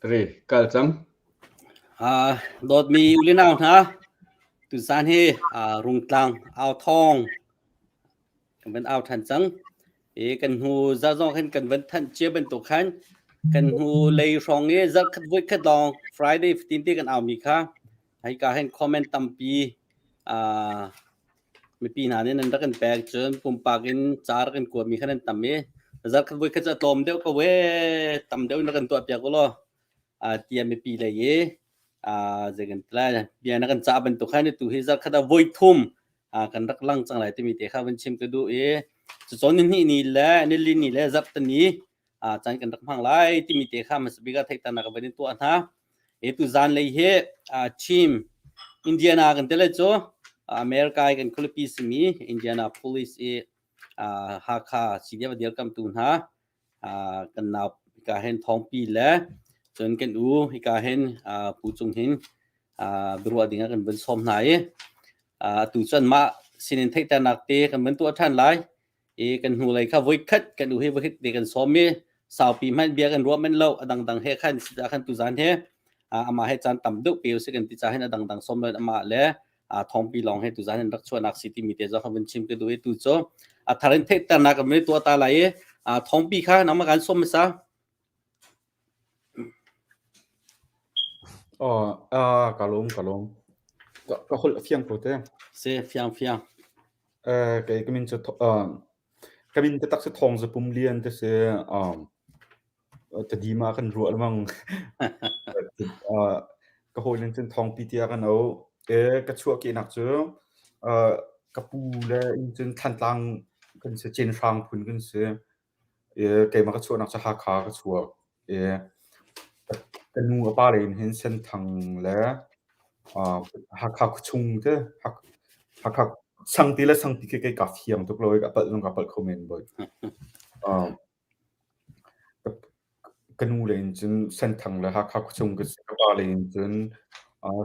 Three, kal cang. Uh, dawtmi ulinau hna, tuzan hi uh, Rungtlang au thawng kan van au than cang. I kan hnu za zong khan kan van thanh cia bantuk khan kan hnu lei hrawng i zarh khat voi khat lawng Friday 15 te kan au mi kha hika hin comment tampi uh, Mipi hna nih nan rak kan pek cun pumpak in ca rak kan kuatmi kha nan tam i zarkhat voikhat cu a tlawm deuh ko ee, tam deuh in rak kan tuahpiak u law tiah mipi lei i zei kan ti lai bia na kan cah bantuk khan tu hi zarkhat ah voithum kan rak lang cang lai timi te kha van chim ka duh i cucawn nihnih ni le nili ni le zarhteni caan kan rak hmang lai timi te kha hmasa bik ah theihternak ka van in tuah hna. Hi tu zanlei hi team Indiana kan ti lai cu America i kan khualipi simi Indianapolis i Hakha CDF a dirkamtu hna kan nau hika hin Thawngpi le cun kan u hika hin Pu Cung Hin biaruah ding ah kan vun sawm hna i atu cu anmah sinin theihternak te kan vun tuah ṭhan lai. I kan hnulei kha voikhat kan u hi voikhat te kan sawm i saupi hmanh bia kan ruah men lo a dangdang he khan si khan tuzan he amah he caan tam deuh pe usih kan ti ca hin a dangdang sawm lo amah le thongpi lawng he tuzan hin rak chuahnak si timi te zong kha vun chim ka duh i tu cu a thar in theihternak kan tuah ta lai i thongpi kha nangmah kan sawm hmasa. Oh, ah, ka lawm, ka lawm. Ka, ka holh a fiang ko te. Si, fiang, fiang. Eh, kei ka min cu uh, ka min taktak si Thawng Za Pum Lian te si. Um, Tadima ah kan ruah lengmang. Uh, ka hawi ning cun Thawngpi tiah kan auh. Eh, ka chuahkehnak cu uh, ka pu le in cun Thlantlang kan si, Cenhrang phun kan si. Keimah ka chuahnak cu Hakha ka chuak i ka nu a pa lei in hin Senthang le Hakha khuachung te Hakha Sangte le Sangpi khi kei kaa fiang tuk lo i ka palh zong kaa palh kho men bawi. Ka nu lei in cun Senthang le Hakha khuachung ka si. Ka pa lei in cun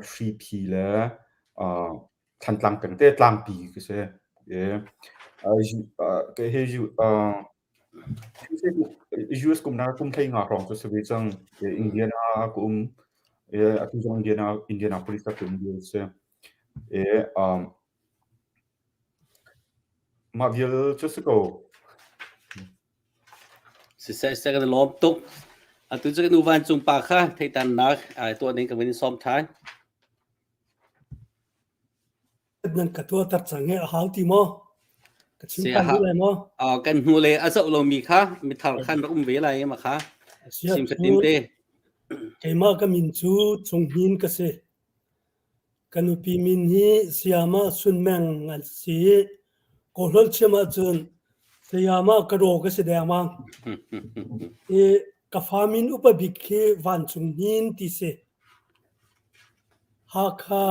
Hriphi le Thantlang peng te tlangpi ka si. US kum na kum thlei nga hrawng cu si ve cang. Indiana ka um. Atu zong Indiana Indianapolis ah ka um lio si. Mah vial cu si ko. Siseh siseh kan i lawm tuk. Atu cu kan u vancung pa kha theitannak tuah ding ka vun in sawm ṭhan. Nan ka tuahter cang i a hau ti maw? Ka chim Si ṭhan ha duh lai maw? Kan hnu le a zoh lomi kha mithar khan rak um ve lai ma kha Asiah sim fatin cu te. keimah ka min cu Cung Hnin ka si. Ka nupi min hi Sayama Sun Meng an si i Kawlholh chim ahcun Sayama ka raw ka si dengmang. I ka fa min upa bik khi Vancung Hnin ti si. Hakha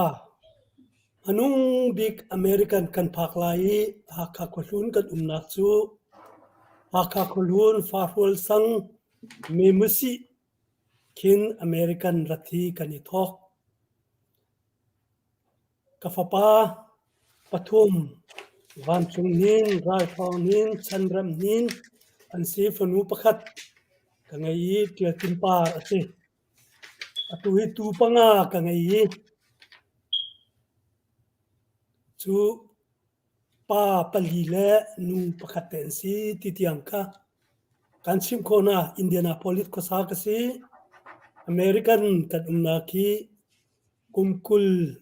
hmanung bik American kan phak lai i Hakha khuahlun kan umnak cu Hakha khuahlun Fahrual sang Memusih khin American rat hi kan i thawk. Ka fapa pathum Vancung Hnin, Ralthawng Hnin, Chanrem Hnin an si. Fanu pakhat ka ngei i Ṭial Tin Par a si. Atu hi tuu panga ka ngei i cu pa pali le nu pakhat te an si ti tiang kha kan chimh khawh hna. Indianapolis khuasa ka si. American kan umnak hi kum 20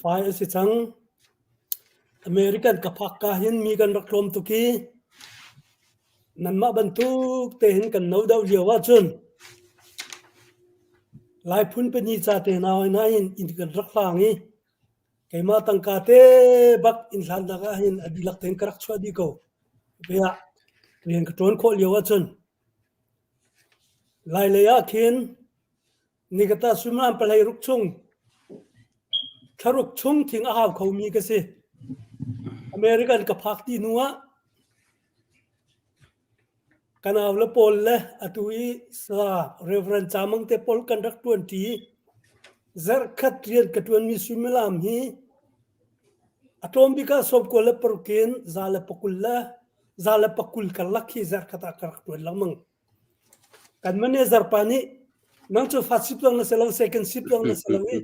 fai a si cang. American ka phak ka hin mi kan rak tlawm tuk i nanmah bantuk te hin kan no deuh lio ahcun Lai phun pahnih ca te hna hoi hna hin inn kan rak hlang i keimah tangka te bak inn hlannak ah hin a dihlak tein ka rak chuah dih ko. Piah rian ka ṭuan khawh lio ahcun Lailei ah khin Nikata suimilam 16 chung thlaruk chung thing a hau khomi ka si. American ka phak ti hnu ah ka nau le pawl le atu i sa Reverend Chamang te pawl kan rak ṭuan ṭi. Zarhkhat rian ka ṭuanmi suimilam hi a tlawm bik ah 96 in 120 le 120 karlak hi zarhkhat ah ka rak ṭuan lengmang. Kan manager pa nih. Nang cu first ship zong na si lo, second ship zong na si lo i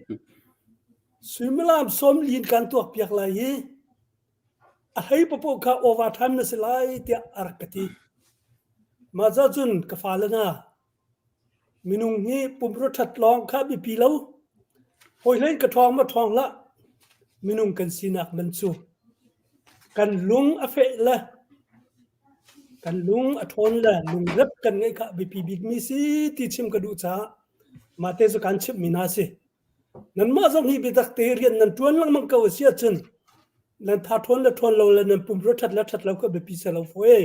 suimilam sawm lin kan tuak piak lai i a hlei papoh kha overtime na si lai tiah a rak ka ti. Mah ca cun ka fale hna minung hi pumrua ṭhat lawng kha biapi lo. Hawi hlei ka ṭhawng ma ṭhawng hlah. Minung kan sinak man cu kan lung a feh le kan lung a ṭhawn le lungrep kan ngeih kha biapi bikmi si ti chim ka duh caah mah te cu kan chimhmi hna si. Nanmah zong hi biatak te rian nan ṭuan lengmang ko a si ahcun nan tha ṭhawn le ṭhawn lo le nan pumrua ṭhat le ṭhat lo kha biapi si lo fawi.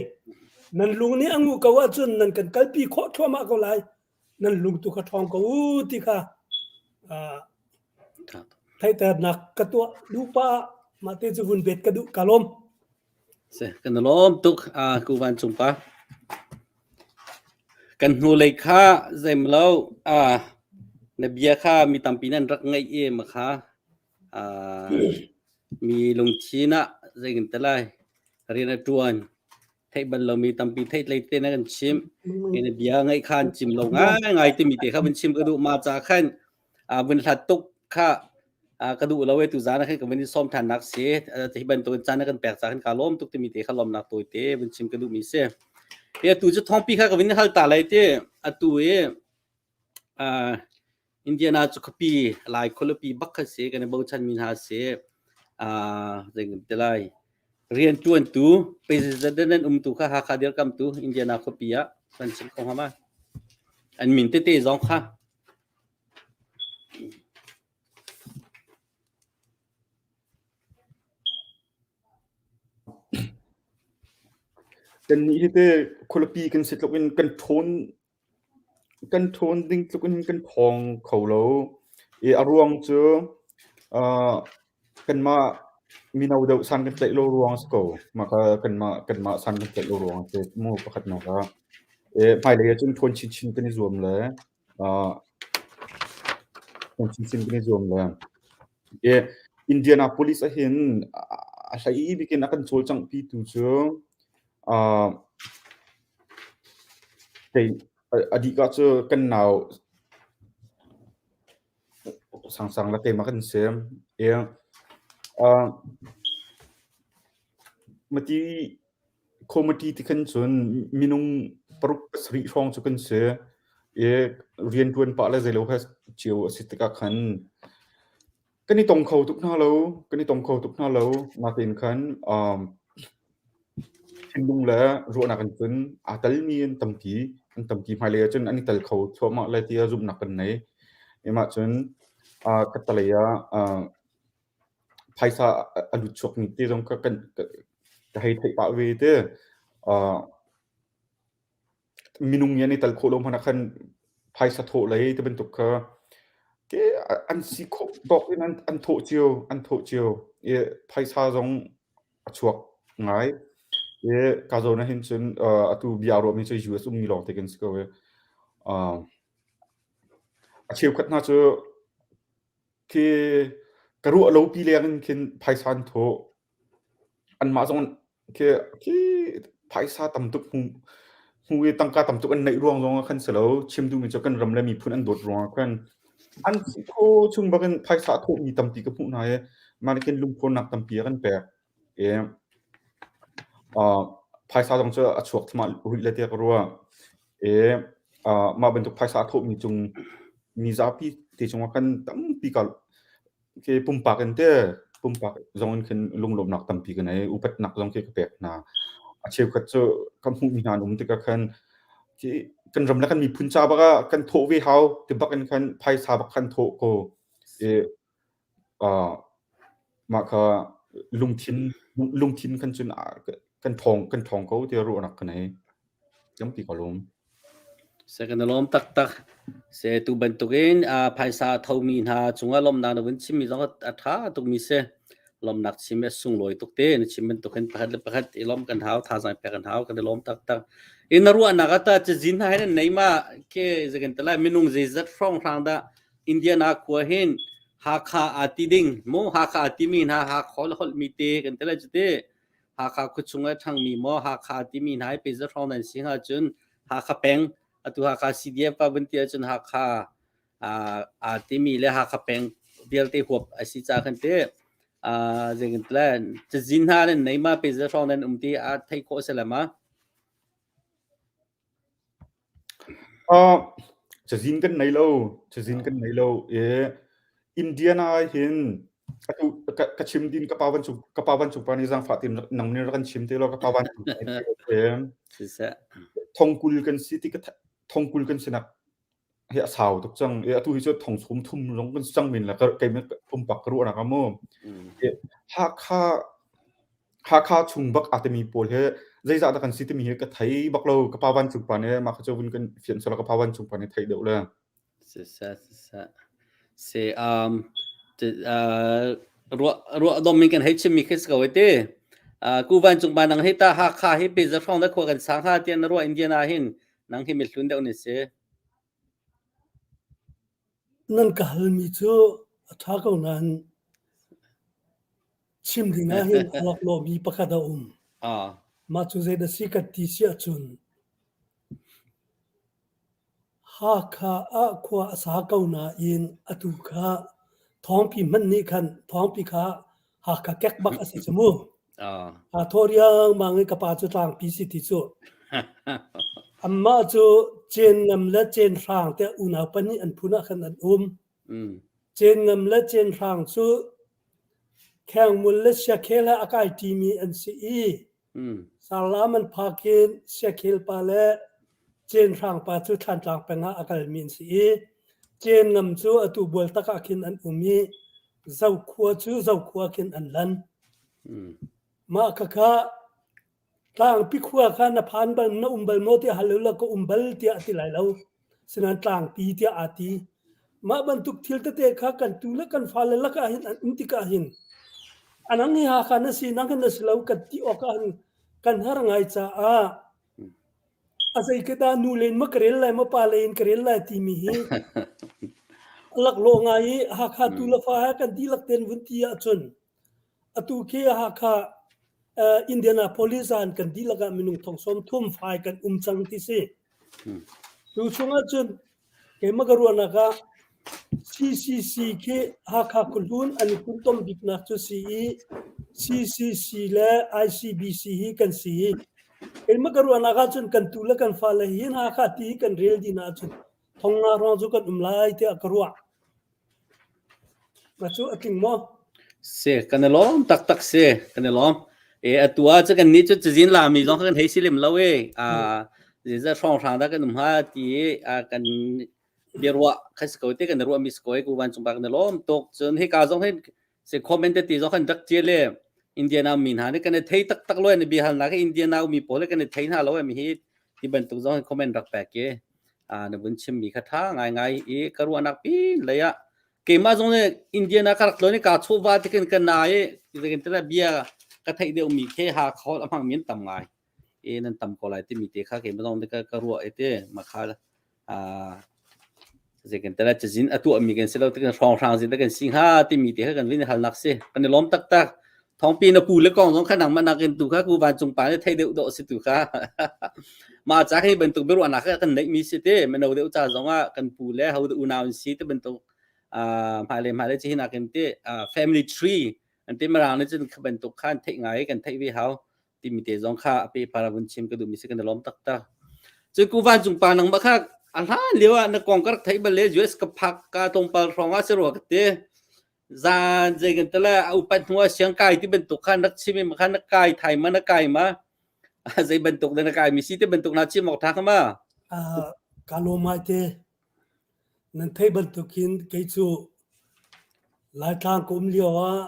Nan lung nih a nguh ko ahcun nan kan kalpi khawh thluahmah ko lai. Nan lung tu kha ṭhawng ko u ti kha theihternak ka tuah duh pah ah mah te cu vun bet ka duh ka lawm. Si, kan i lawm tuk ku vancung pa. Kan hnulei kha zeimlo na bia kha mi tampi nan rak ngaih i ma kha mi lungthin ah zei kan ti lai rian a ṭuan theih bal lomi tampi theih tlei te na kan chimh. Na bia ngaih kha an cim lo ngaingai timi te kha vun chim ka duh ma ca khan vun hlat tuk kha ka duh lo e tu zan ah khan ka vun i sawm ṭhan nak si hi bantukin caan na kan pek ca khan ka lawm tuk timi te kha lawmnak tawi te vun chim ka duhmi si. Hi atu cu thawngpi kha ka vun hal ta lai ti atu i Indiana cu khuapi Lai khualipi bak kha si kan i bochan mi hna si zei kan ti lai rianṭuantu president nan umtu kha Hakha dirkamtu Indiana khuapi ah kan chim kho hnga ma an min tete zong kha Kannih hi te khualipi kan si tluk in kan ṭhawn kan ṭhawn ding tluk in kan ṭhawng kho lo. I a ruang cu uh, kanmah mino deuh san kan tlaih lo ruang a si ko. Mah kha kanmah kanmah san kan tlaih lo ruang a si mu pakhatnak ah. I hmailei ah cun ṭhawn chinchin kan i zuam le Kan chinchin kan i zuam le Indianapolis ahhin a hlei bik in a kan cawlcanghpitu cu a dihka cu kan nau Sangsang le keimah kan si. Mati Committee ti khan cun minung paruk pasarih hrawng cu kan si i rianṭuan pah le zeilo kha cio a si tikah khan kan i tong kho tuk hna lo, kan i tong kho tuk hna lo. Natein khan um, thinlung le ruahnak in cun aa telmi an tampi, an tampi hmailei ahcun an i tel kho thluahmah lai tiah zumhnak kan nei. Emah cun uh, ka ah uh, Phaisa a lut chuakmi te zong kha kan ka hei theih pah ve te. Uh, minung nih an i tel khawh lo hmanh ah khan phaisa thawh lei ti bantuk kha ke an si khawh tawk in an, an thawh cio, an thawh cio. I phaisa zong a chuak ngai. I ka zawn ah hin cun uh, atu bia ruahmi cu US ummi lawng te kan si ko i. Uh, a cheukhat hna cu Khi ka ruah lopi leng in khin phaisa an thawh. Anmah zong khi khi phaisa tam tuk hmu hmu i tangka tam tuk an neih ruang zong ah khan si lo. Chim duhmi cu kan ram le miphun an dawt ruang ah khan an si kho chung bak in phaisa a thawhmi tampi ka hmuh hna i mah nih khin lungthawnnak tampi a kan pek. I uh, phaisa zong cu a chuak thluahmah rih le tiah ka ruah. I uh, mah bantuk phaisa a thawhmi cung mi zapi te cungah kan tampi ka ke pumpak in te pumpak zong in khin lunglawmhnak tampi ka nei upatnak zong khi ka pek hna. A cheukhat cu ka hmuhmi hna an um tikah khan khi kan ram le kan miphun ca bak ah kan thawh ve hau ti bak in khan phaisa bak khan thawh ko. I uh, mah kha lungthin lungthin khan cun kan ṭhawng kan ṭhawng ko tiah ruahnak ka nei. Tampi ka lawm. Se kan lawm taktak. Se tu bantukin phaisa a thomi hna cungah lawmnak na vun chimmi zong a ṭha tukmi si. Lawmnak chim a sunglawi tuk te. Na chim bantukin pakhat le pakhat i lawm kan hau, thazaang pek kan hau, kan i lawm taktak. In na ruahnak ah tah cazin hna hin an nei ma ke zeikan te lai minung zeizat hrawnghrang dah Indiana khua hin Hakha aa ti ding mu Hakha aa timi hna Hakha le holhmi te kan ti lai cu ti Hakha khuachung ah ṭhangmi maw Hakha timi hna hi pezat hrawng nan si hnga cun Hakha peng Atu Hakha CDF pa vun ti ahcun Hakha aa timi le Hakha peng vialte huap a si ca khan te zeitin plan cazin hna nan nei ma pe za hrawng nan um ti a theih khawh se la ma? Cazin kan nei lo. Cazin kan nei lo. E Indiana hin atu ka chim din ka pa van cung ka pa van cung pa nih zaangfah tin nang nih rak kan chim te law ka pa van cung pa Siseh. Thongkul kan si ti ka thongkul kan sinak hi a sau tuk cang. E atu hi cu thong sum thum zong kan si cang men la keimah pumpak ka ruahnak ah mu. E Hakha Hakha chung bak aa timi pawl hi zeizah dah kan si timi hi ka thei bak lo. Ka pa vancung pa nih mah kha cu vun kan fianh sawh ka pa vancung pa nih theih deuh le. Siseh siseh. Se um ruah ruah dom in kan hei chimmi khi si ko te. Ku vancung pa nang hi ta Hakha hi pe za hrawng da khua kan sang ha tian na ruah Indiana hin nang hi mihlun deuh ni si. Nan ka halmi cu a ṭha ko nain chim ding ah hin a laklawhmi pakhat a um. Mah cu zei dah si kan ti si ahcun Hakha ah khua a sa ko nain atu kha thawngpi hmanh nih khan thawngpi kha Hakha kek bak a si cu mu. Aa thawh riangmang i ka pa cu tlangpi si ti cu. Anmah cu Cengam le Cenhrang tiah unau pahnih an phun ah khan an um. Cengam le Cenhrang cu Khengmul le Siakhel he a kai ṭimi an si i Sarlam an phak in Siakhel pa le Cenhrang pa cu Thlantlang peng ah a kalmi an si i Cengam cu atu Bualtak ah khin an um i Zokhua cu Zokhua khin an lan. Mah khakha tlangpi khua kha na phan bal na um bal maw tiah hal ulaw ka um bal tiah a ti lai lo. Sinain tlangpi tiah aa ti. Mah bantuk thil tete kha kan tu le kan fale lakah hin an um tikah hin a nang hi Hakha na si nang hi na si lo kan ti awk ah hin kan har ngai caah a zei ke dah nu len ma ka rel lai ma pa le in ka rel lai timi hi a laklawh ngai i Hakha tu le fa he kan dihlak ten vun ti ahcun Atu khi Hakha Indianapolis ah kan dihlak ah minung thong sawm thum fai kan um cang ti si. Cu chung ahcun keimah ka ruahnak ah CCC khi Hakha khuahlun an i funtom biknak cu si i CCC le ICBC hi kan si. Keimah ka ruahnak ahcun kan tu le kan fale hin Hakha ti kan rel dih ahcun thong nga hrawng cu kan um lai tiah ka ruah. Mah cu a tling maw? Si, kan i lawm taktak si, kan i lawm. E atu ah cu kan nih cu cazin lami zong kha kan hei si lem lo e. A zeizat hrawnghrang dah kan um hnga ti i a kan biaruah kha si ko te kan i ruahmi si ko e ku vancung pa kan i lawm tuk. Cun hika zong hin si comment te ti zong kan rak ṭial e. Indiana mi hna nih kan i thei taktak lo e na biahalnak hi Indiana mi pawl he kan i thei hna lo e mi hi ti bantuk zong hin comment rak pek i. Na vun chimmi kha ṭha ngaingai i ka ruahnak pin lei ah keimah zong nih Indiana ka rak tlawn i kaa chawhva tikin ka na i zeitin bia ka theih deuhmi khi ha khawl a hmangmi an tam ngai i nan tam ko lai timi te kha keimah zong nih ka ruah i ti makha zeikan tala cazin a tuahmi kan si lo tikin hrawnghrang zin kan si hnga timi te kha kan vin halnak si kan i lawm taktak Thawngpi na pu le kong zong kha nangmah nakin tu kha ku vancung pa nih thei deuh dawh si tu kha. Mah ca hi bantuk biaruahnak kha kan neihmi si te mino deuh ca zong ah kan pu le ho unau an si te bantuk hmailei hmailei ci hinak in te family tree an ti mirang nih cun kha bantuk khan theih ngai kan theih ve hau timi te zong kha a pe para vun chim ka duhmi si kan i lawm taktak. Cun ku vancung pa nangmah kha a hlan lio ah na kong ka rak theih bal le US ka phak ka tlawmpal hrawng ah si rua ka ti. Zan zei kan tala a upat hnu ah siang kai ti bantuk khan rak chim i khan na kai thai ma na kai ma zei bantuk na kai mi si ti bantuk na chim awk tha kha ma Ka lawm ngai te. Nan theih bantukin kei cu Laitlang ka um lio ah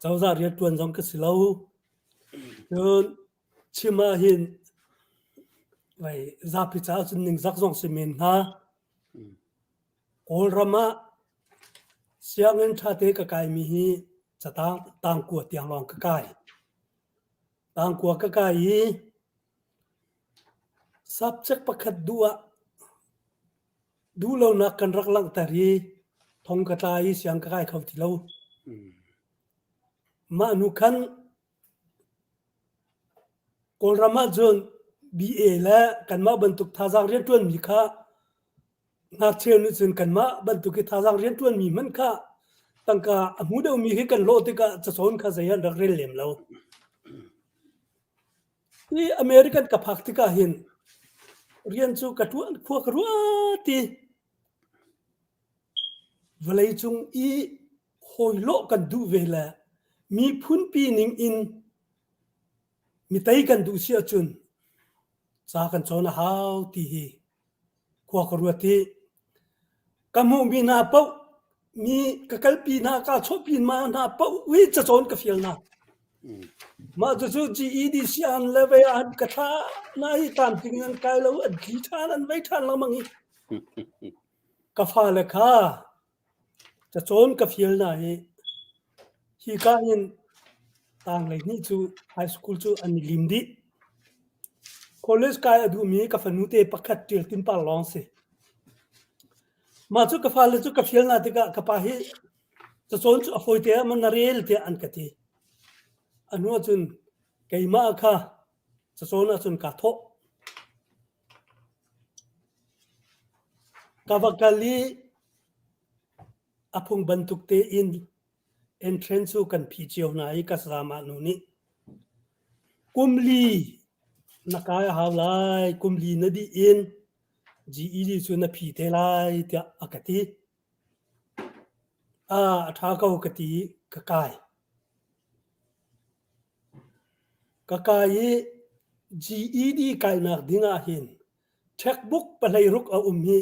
cozah rianṭuan zong ka si lo. Cun chim ah hin zapi caah cun ningzak zong si men hnga. Kawlram ah sianginn ṭhate ka kaimi hi catang tangkua tiang lawng ka kai. Tangkua ka kai i subject pakhat duh ah duhlonak kan rak langhter i thong ka tla i siang ka kai kho ti lo. Mah hnu khan Kawlram ahcun. BA le kanmah bantuk thazaang rianṭuanmi kha ngakchia nih cun kanmah bantuk i thazaang rianṭuanmi hmanh kha tangka a hmu deuhmi hi kan hlawh tikah cacawn kha zei an rak rel lem lo. Hi American ka phak tikah hin rian cu ka ṭuan khua ka ruat i vawleicung i hawilawh kan duh ve le miphunpi ning in mi tei kan duh si ahcun ca kan cawn a hau ti hi khua ka ruat i ka hmuhmi hna paoh mi ka kalpi hna ka chawhpi ma hna paoh hi cacawn ka fial hna. Mah cucu GED sian le vei an ka thla na hi tlamtling in an kai lo an tli ṭhan an vei ṭhan lengmang i ka fale kha Cacawn ka fial hna i hika hin tanglei hnih cu high school cu an i lim dih. College kai a duhmi ka fanute pakhat Ṭial Tin Par lawng si. Mah cu ka fale cu ka fial hna tikah ka pa hi cacawn cu a fawite ah maw na rel tiah an ka ti. A hnu ahcun keimah kha cacawn ahcun kaa thawh. Ka va kal i a phung bantuk tein entrance cu kan phi cio hna i ka zamah nu nih kum li na kai a hau lai, kum li na dih in GED cu na phi te lai tiah a ka ti. Ah, a ṭha ko ka ti i ka kai. Ka kai i GED kainak ding ah hin checkbook 16 a um i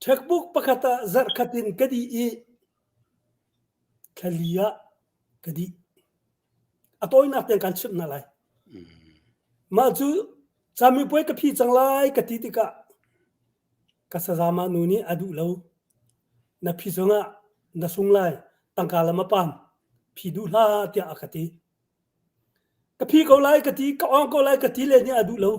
checkbook pakhat ah zarhkhat in ka dih i thlali ah ka dih. A tawinak tein kaan chimh hna lai. Mah cu camipuai ka phi cang lai ka ti tikah Ka sazamah nu nih a duh lo. Na phi zongah na sung lai, tangka lam a pam, phi duh hlah tiah a ka ti. Ka phi ko lai ka ti, ka awng ko lai ka ti le nih a duh lo.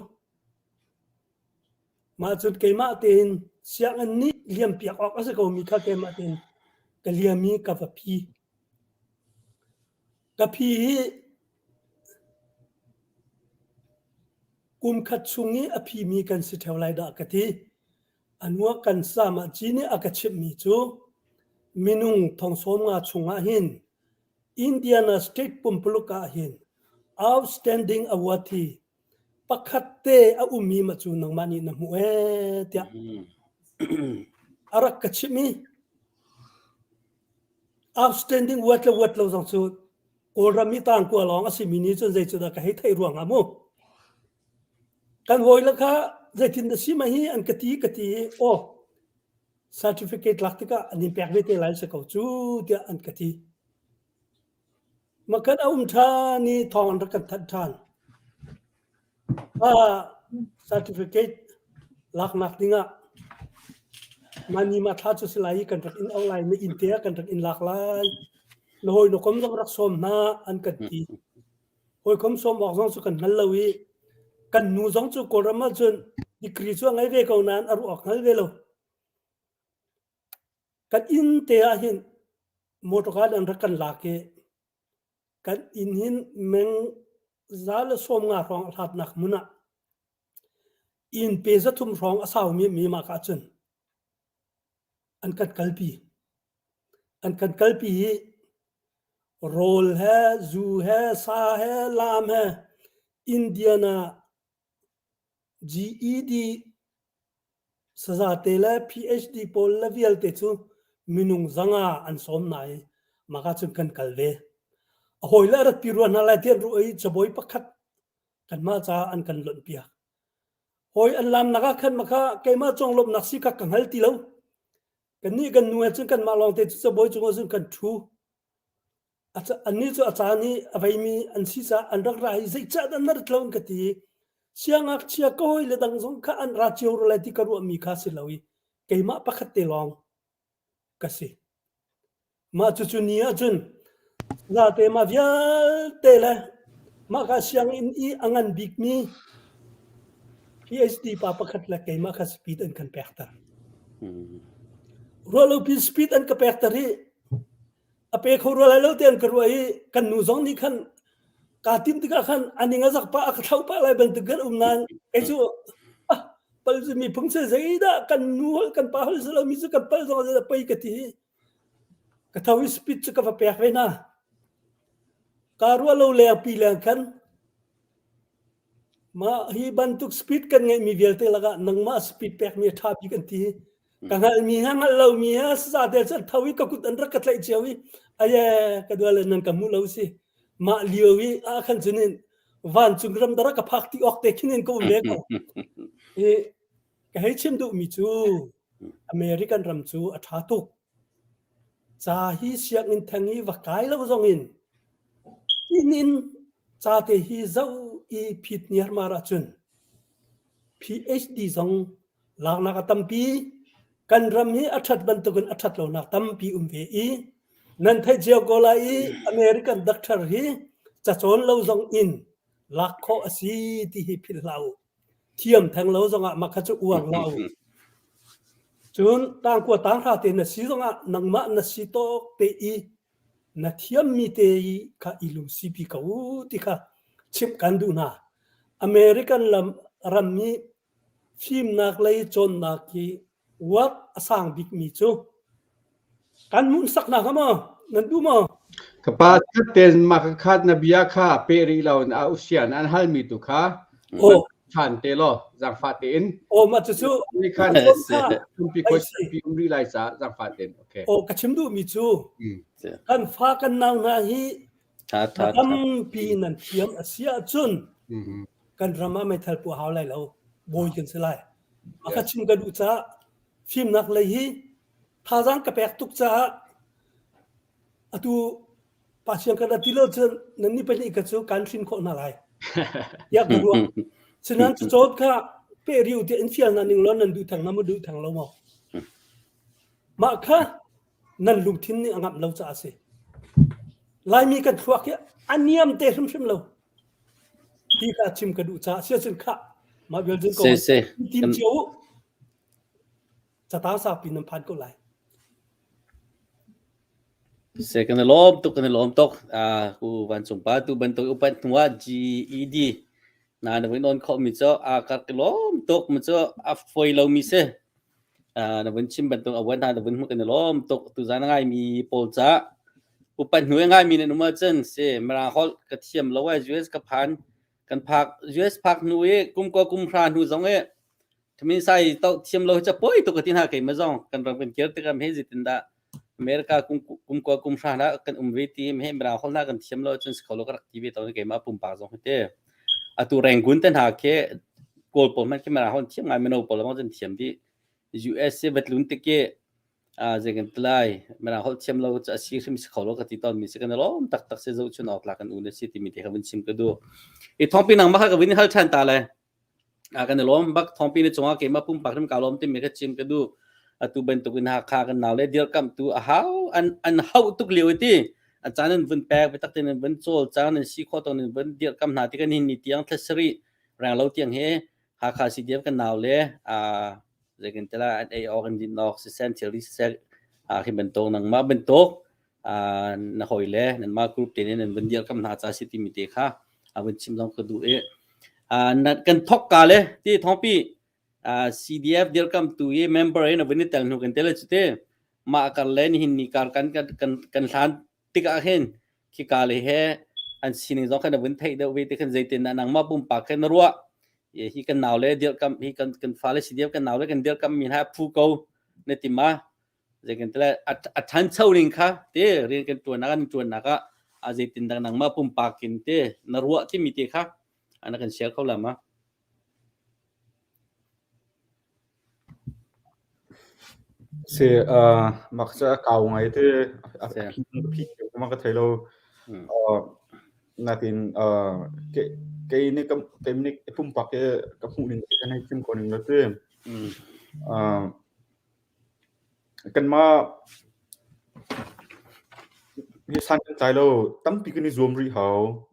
Mah cun keimah tein sianginn nih liam piak awk a si komi kha keimah tein ka liam i ka va phi. Ka phi hi Kum khat chung i a phimi kan si ṭheo lai dah ka ti. A hnuah kan sam ah ci nih a ka chimhmi cu minung thong 50 chungah hin Indiana State pumpuluk ah hin outstanding award hi pakhat te a ummi ma cu nangmah nih na hmuh ee tiah a rak ka chimh i outstanding award le award lo zong cu Kawlram i tangkua lawng a simi nih cun zei cu dah ka hei theih ruangah mu. Kan hawile kha zeitin dah si ma hi an ka ti ka ti i aw certificate lak tikah an in pek ve te lai si ko cu tiah an ka ti. Makhat a um ṭhan i thawng an rak kan thanh ṭhan. Certificate laknak dingah mah ni mah thla cu si lai i kan rak in auh lai, na inn te ah kan rak in lak lai. Na hawi na kom zong rak sawm hna an kan ti. Hawikom sawm awk zong cu kan hngal lo i kan nu zong cu Kawlram ahcun degree cu a ngei ve ko nain a ruah awk hngal ve lo. Kan inn te ah hin motor an rak kan lak i Kan inn hin meng 150 hrawng a hlatnak hmun ah inn pe 300 hrawng a saumi mi mah ka cun an kan kalpi. An kan kalpi i rawl he, zu he, sa he, lam he Indiana GED Sazate le PhD pawl le vialte cu minung 500 an sawm hna i mah ka cun kan kal ve. A hawile a ratpi rua hna lai ti an ruah i cabawi pakhat kanmah caah an kan lonhpiak. Hawi an lamnak ah khan maka keimah conglawmhnak si kha ka hngal ti lo. Kannih kan nu he cun kanmah lawngte cu cabawi cungah cun kan ṭhu. Annih cu a caan i a veimi an si caah an rak ra i zeicahdah na rat lo an ka ti i siangngakchia ka hawile dang zong kha an ra cio rua lai ti ka ruahmi kha si lo i keimah pakhat te lawng ka si. Mah cucu ni ahcun zate mah vialte le mah ka sianginn i a ngan bikmi PhD pa pakhat le keimah kha speed an kan pekter. Ruahlopi speed an ka pekter i a pe kho rua lai lo ti an ka ruah i kan nu zong nih khan Kaa tim tikah khan a ning a zak pah a ka thlauh pah lai bantuk kan um nain kei cu ah pal cu miphung cu zeidah kan nu holh kan pa holh si lomi cu kan pal zong zeidah pei ka ti. Ka tho i speech cu ka va pek ve hna. Kaa ruah lo lengpi leng khan mah hi bantuk speed kan ngeihmi vialte lakah nangmah speed pekmi a ṭha bik an ti. Ka hngalhmi he hngalh lomi he sazate cu an tho i ka kut an rak ka tlaih cio i aye ka dual nan ka hmu lo si. Mah lio i ah khan cun in vancung ram dara ka phak ti awk te khin in ka um ve ko. I ka hei chim duhmi cu American ram cu a ṭha tuk. Ca hi sianginn theng i va kai lo zong in inn in ca te hi zoh i phit niarmar ahcun PhD zong laknak a tampi. Kan ram hi a ṭhat bantukin a ṭhat lonak tampi um ve i nan theih cio ko lai i American doctor hi cacawn lo zong in lak khawh a si ti hi philh hlah u. Thiam theng lo zongah mah kha cu uar hlah u. Cun tangkua tanghra te na si zongah nangmah na si tawk te i na thiammi te i kha i lungsipi ko u ti kha chimh kan duh hna. American lam ram i fimnak lei cawnnak hi work a sang bikmi cu kan hmuhsaknak ha maw nan duh maw? Ka pa khat mah ka khat na bia kha pe rih lo in a usian an halmi tu kha Oh. than te law zaangfah tein. Oh mah cucu Ni khan tumpi khoi pi um rih lai ca zaangfah tein. Okay. Oh ka chim duhmi cu kan fa kan nau hna hi tampi nan thiam a si ahcun kan ram ah meithal pu hau lai lo bawi kan si lai. A ka chim ka duh caah fimnak lei hi thazaang ka pek tuk caah atu Pasian kan ti lo cun nan ni pahnih ka cu kan hrin khawh hna lai. Tiah ka ruah. Sinan cu cawt kha pe riu tiah in fial na ning lo nan duh theng na mu duh theng lo maw? Mah kha nan lungthin nih a ngamh lo caah a si. Laimi kan thluak hi a niam te hrimhrim lo. Ti kha chim ka duh caah sia cun khah mah vial cun ko tim cio u. Catang saupi nan phan ko lai. Se kan i lawm tuk kan i lawm tuk. Uh, u vancung pa tu bantuk upat hnu ah GED na na vun on khawh mi cu a kar ka lawm tuk mu cu a foi lo mi si. Uh, na vun chim bantuk a wan hna na vun hmu kan i lawm tuk. Tu zan ngai mi pawl ca upat hnu ngai mi nan um ahcun si mirang holh ka thiam lo ai US ka phan kan phak US phak hnu i kum ko kum hra hnu zong i Thamin sai to thiam lo cha poi tuk ti hna keima zong kan ram kan kir tikah he zeitin dah America kum kum kwa kum hra na kan um ve ti he mirang hol na kan thiam lo cun sikho lo ka rak ti ve to keima pumpak zong hi te atu Rangoon te hna khi kawl pawl hmanh khi mirang hol thiam ngai mino pawl lawng cun thiam dih USA vatlun tike a zei kan tilai mirang holh thiam lo cu a si hrim si kho lo ka ti tawn mi si kan lawm taktak si zoh chun awk tlak kan u na si timi te kha vun chim ka duh i thawngpi nang ma kha ka vun hal than ta le A kan i lawm bak. Thawngpi na cungah keimah pumpak hrim kaa lawm timi kha chim ka duh. Atu bantukin Hakha kan nau le dirkamhtu a hau an an hauh tuk lio i ti. A caan an vun pek biatak tein an vun cawl caan an si khawh tawk in vun dirkamh hna ti kan hin ni tiang thla sarih renglo tiang hi Hakha CDF kan nau le aa zei kan ti lai an ei awk an din awk siseh an thilri siseh khi bantuk nangmah bantuk na hawile nanmah group te nih nan vun dirkamh hna ca si timi te kha a vun chim zong ka duh i kan thok ka le ti thongpi CDF dirkamtu i member in a vun i tel hnu kan tel cu te mah kar le nihin ni kar kan kan kan hlan tikah hin khika le he an sining zong khan a vun theih deuh ve te khan zeitin dah nangmah pumpak khan na ruah hi kan nau le dirkamh hi kan kan fale CDF kan nau le kan dirkamh mi hna phu ko na ti ma Zeitintiah a ṭhancho ning kha te rian kan ṭuannak kan ṭuannak ah a zeitindah nangmah pumpak in te na ruah timi te kha na kan share kho la ma? Si mak cu a kau ngai te a phi phi ma ka thei lo. Natin kei nih kei nih pumpak i ka hmuh ning kan hei chim ko ning lo ti. Kanmah hi san kan tlai lo. Tampi kan i zuam rih hau.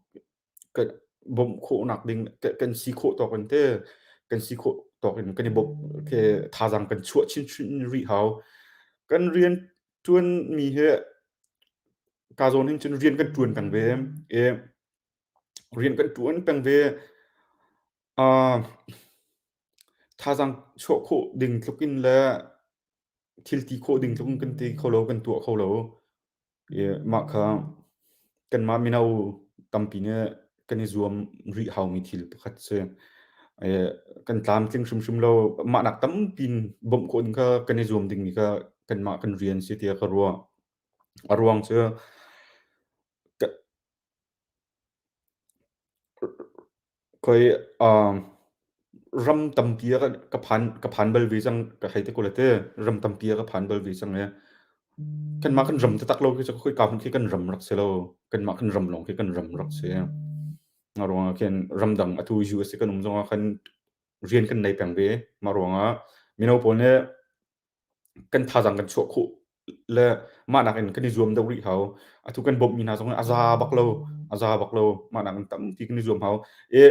Kan bawmh khawhnak ding kan si khawh tawk in te kan si khawh tawk in kan i bawmh khi thazaang kan chuah chinchin rih hau. Kan rian ṭuanmi hi ka zawn hin cun rian kan ṭuan peng ve i. Rian kan ṭuan peng ve. Uh, thazaang chuah khawh ding tluk in le thil ti khawh ding tluk in kan ti kho lo, kan tuah kho lo. I mah kha kanmah mino tampi nih kan i zuam rih haumi thil pakhat si. I kan tlamtling hrimhrim lo. Mah nak tampi in bawmh khawh ding kha kan i zuam dingmi kha kanmah kan rian si tiah ka ruah. A ruang cu Khoi ram tampi ah ka phan ka phan bal ve cang ka hei ti ko lai ti. Ram tampi ah ka phan bal ve cang i kanmah kan ram taktak lo khi cu khoika hmanh khi kan ram rak si lo. Kanmah kan ram lawng khi kan ram rak si. Mah ruangah khin ramdang atu US i kan um zongah khan rian kan nei peng ve. Mah ruangah mino pawl nih kan thazaang kan chuah khawh le mah nakin kan i zuam deuh rih hau. Atu kan bawmhmi hna zong hi a za bak lo, a za bak lo. Mah nakin tampi kan i zuam hau. I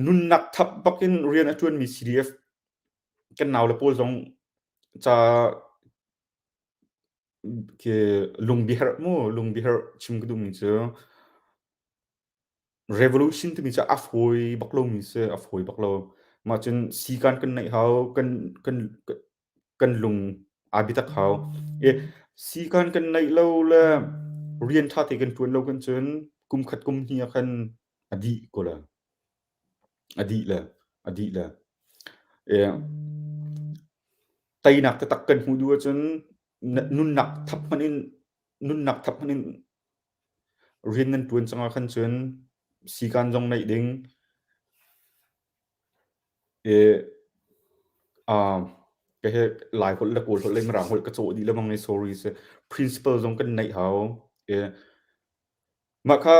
nunnak thap bakin rian a ṭuanmi CDF kan naule pawl zong ca khi lungbiaherh mu, lungbiaherh chim ka duhmi cu Revolution timi cu a fawi bak lomi si, a fawi bak lo. Mah cun sikaan kan neih hau, kan kan kan lung aa biatak hau. I sikaan kan neih lo le rian ṭha te kan ṭuan lo kan cun kum khat kum hnih ah khan a dih ko la. A dih le, a dih le. I teinak taktak kan hmuh duh ahcun nunnak thap hmanh in nunnak thap hmanh in Rian nan ṭuan cang ah khan cun sikaan zong neih ding i uh, ka he Lai holh le Kawl holh le Mirang holh ka cawh dih lengmang i sorry si. Principal zong kan neih hau. I mah kha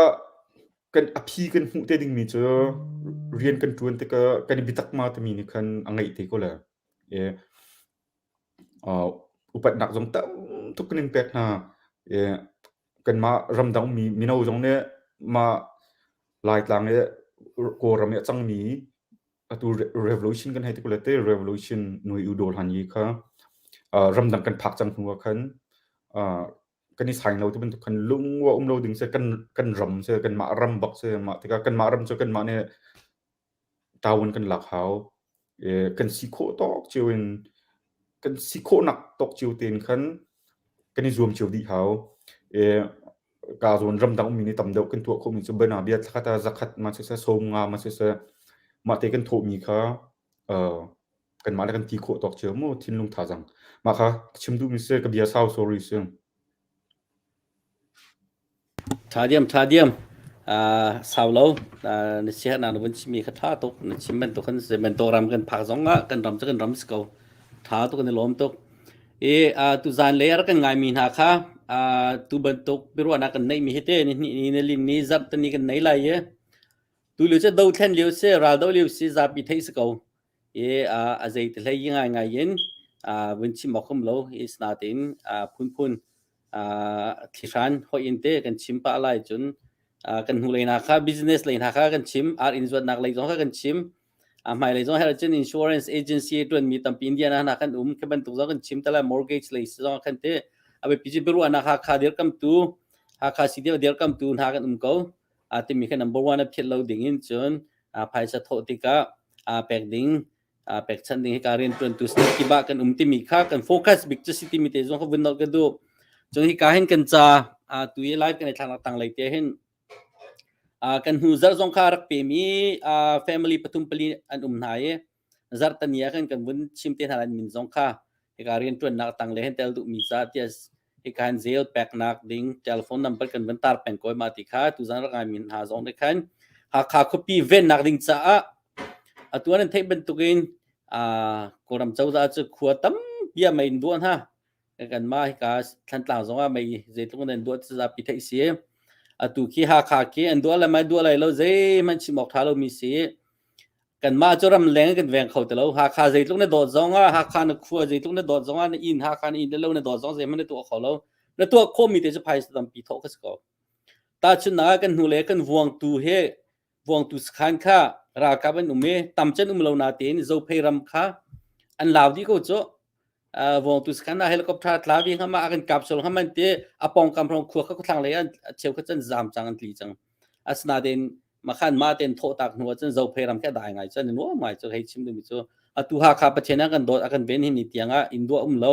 kan a phi kan hmuh te dingmi cu rian kan ṭuan tikah kan i biatak ma timi nih khan a ngeih te ko le. I uh, upatnak zong tam tuk kan in pek hna. I kanmah ramdang ummi mino zong nih mah Laitlang i Kawlram i a cangmi atu revolution kan hei ti ko le te revolution nui u dol han yi kha ramdang kan phak cang hnu ah khan kan i saing lo ti bantuk khan lungwa um lo ding se kan kan ram se kanmah ram bak se mah tikah kanmah ram cu kanmah nih tawun kan lak hau. Kan si khawh tawk cio in kan si khawhnak tawk cio tein khan kan i zuam cio dih hau. Ka zawn ramdang ummi nih tam deuh kan tuah khawhmi cu bana bia thlakhat ah zakhat ma siseh sawm nga ma siseh mah te kan thawhmi kha kanmah le kan ti khawh tawk cio mu thinlung thazaang. Mah kha ka chim duhmi si ka bia sau sorry si. Ṭha diam, ṭha diam. Sau lo. Na siaherhnak na vun chimmi kha ṭha tuk. Na chim bantuk khan zei bantuk ram kan phak zong ah kan ram cu kan ram si ko. Ṭha tuk kan i lawm tuk. I tuzaan lei a rak kan ngaimi hna kha tu bantuk biaruahnak kan neihmi hi te ni hnih ni ni lin ni zarh tani kan nei lai i tu lio cu dothlen lio si ral do lio si zapi theih si ko. I a zei te hlei ngaingai in vun chim awk um lo. I sinain phunphun thlihran hoih in te kan chim pah lai cun kan hnulei hna kha business lei hna kha kan chim ar inn zuatnak lei zong kha kan chim a hmailei zong her cun insurance agency tuanmi tampi Indiana hna kan um khi bantuk zong kan chim tala mortgage lei zong kan te a biapi cu biaruahnak Hakha dirkamtu Hakha CDF dirkamtu hna kan um ko a timi kha number one a phiat lo ding in cun phaisa thawh tikah pek ding pekchanh ding hika rianṭuantu state kip ah kan um timi kha kan focus bik cu si timi te zong kha vun nolh ka duh. Cun hika hin kan ca tu i live kan i thlaknak tanglei te hin kan hnu zarh zong kha rak pemi family pathum pali an um hna i zarh tani ah khan kan vun chim te hna lai min zong kha hika rianṭuannak tanglei hin tel duhmi ca tiah hika hin zel peknak ding telephone number kan vun tar peng ko ma ti kha tuzan rak ngai min hna zong nih khan Hakha khuapi vennak ding caah atu an theih bantukin Kawlram cozah cu khua tampi ah mei in duah hna. Kanmah hika Thlantlang zongah mei zeitluk in an duah ti zapi theih si. Atu khi Hakha khi an duah le mai duah lai lo zeihmanh chim awk ṭha lomi si. Kanmah cu ramleng kan veng kho ti lo. Hakha zeitluk na dawt zongah Hakha na khua zeitluk na dawt zongah na inn Hakha na inn le lo na dawt zong zeihmanh na tuah kho lo. Na tuah khawhmi te cu phaisa tampi thawh kha si ko. Tahchunhnak ah kan hnu le kan vuangtu he vuangtu sakhan kha ralkap an um i tam cen um lo natein Zophei ram kha an lau dih ko cu. Vuangtu sakhan ah helicopter tla vi ngam ah a kan kap sual ngam an ti a pawngkam hrawng khua kha khuathlang lei an cheu kha cun zam cang an tli cang. Asinain. Makhan ma ten thawh tak hnu ahcun Zophei ram khi a dai ngai cu an i nuam ngai cu hei chim duhmi cu atu Hakha Pathian a kan dawt a kan ven hi ni tiang ah inn duah um lo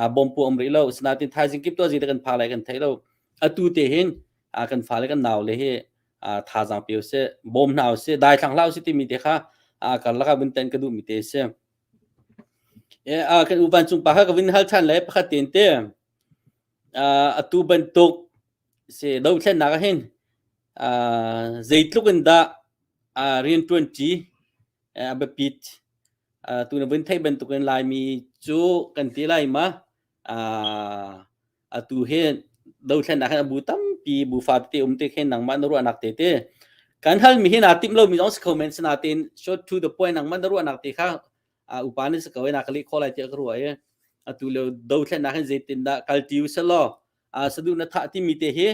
a bom pu um rih lo sinatin thaizing kip to zi kan pha lai kan thei lo atu te hin a kan fale kan nau le hi thazaang pe usih bawm hna usih daithlang hlah usih timi te kha karlak ah vun ten ka duhmi te si. E, kan u vancung pa kha ka vun hal than le pakhat ten te atu bantuk si dothlennak ah hin zeitluk in dah rian ṭuan ṭi a biapit tu na vun theih bantukin Laimi cu kan ti lai ma atu hi dothlennak hin a bu tampi bu fa tete um te khin nangmah na ruahnak te te kan halmi hi naa timh lomi zong si kho men sinain short to the point nangmah na ruahnak te kha upa ni si ko na ka leh khawh lai tiah ka ruah i atu lio dothlennak hin zeitindah kalti u selaw sadu na thah timi te hi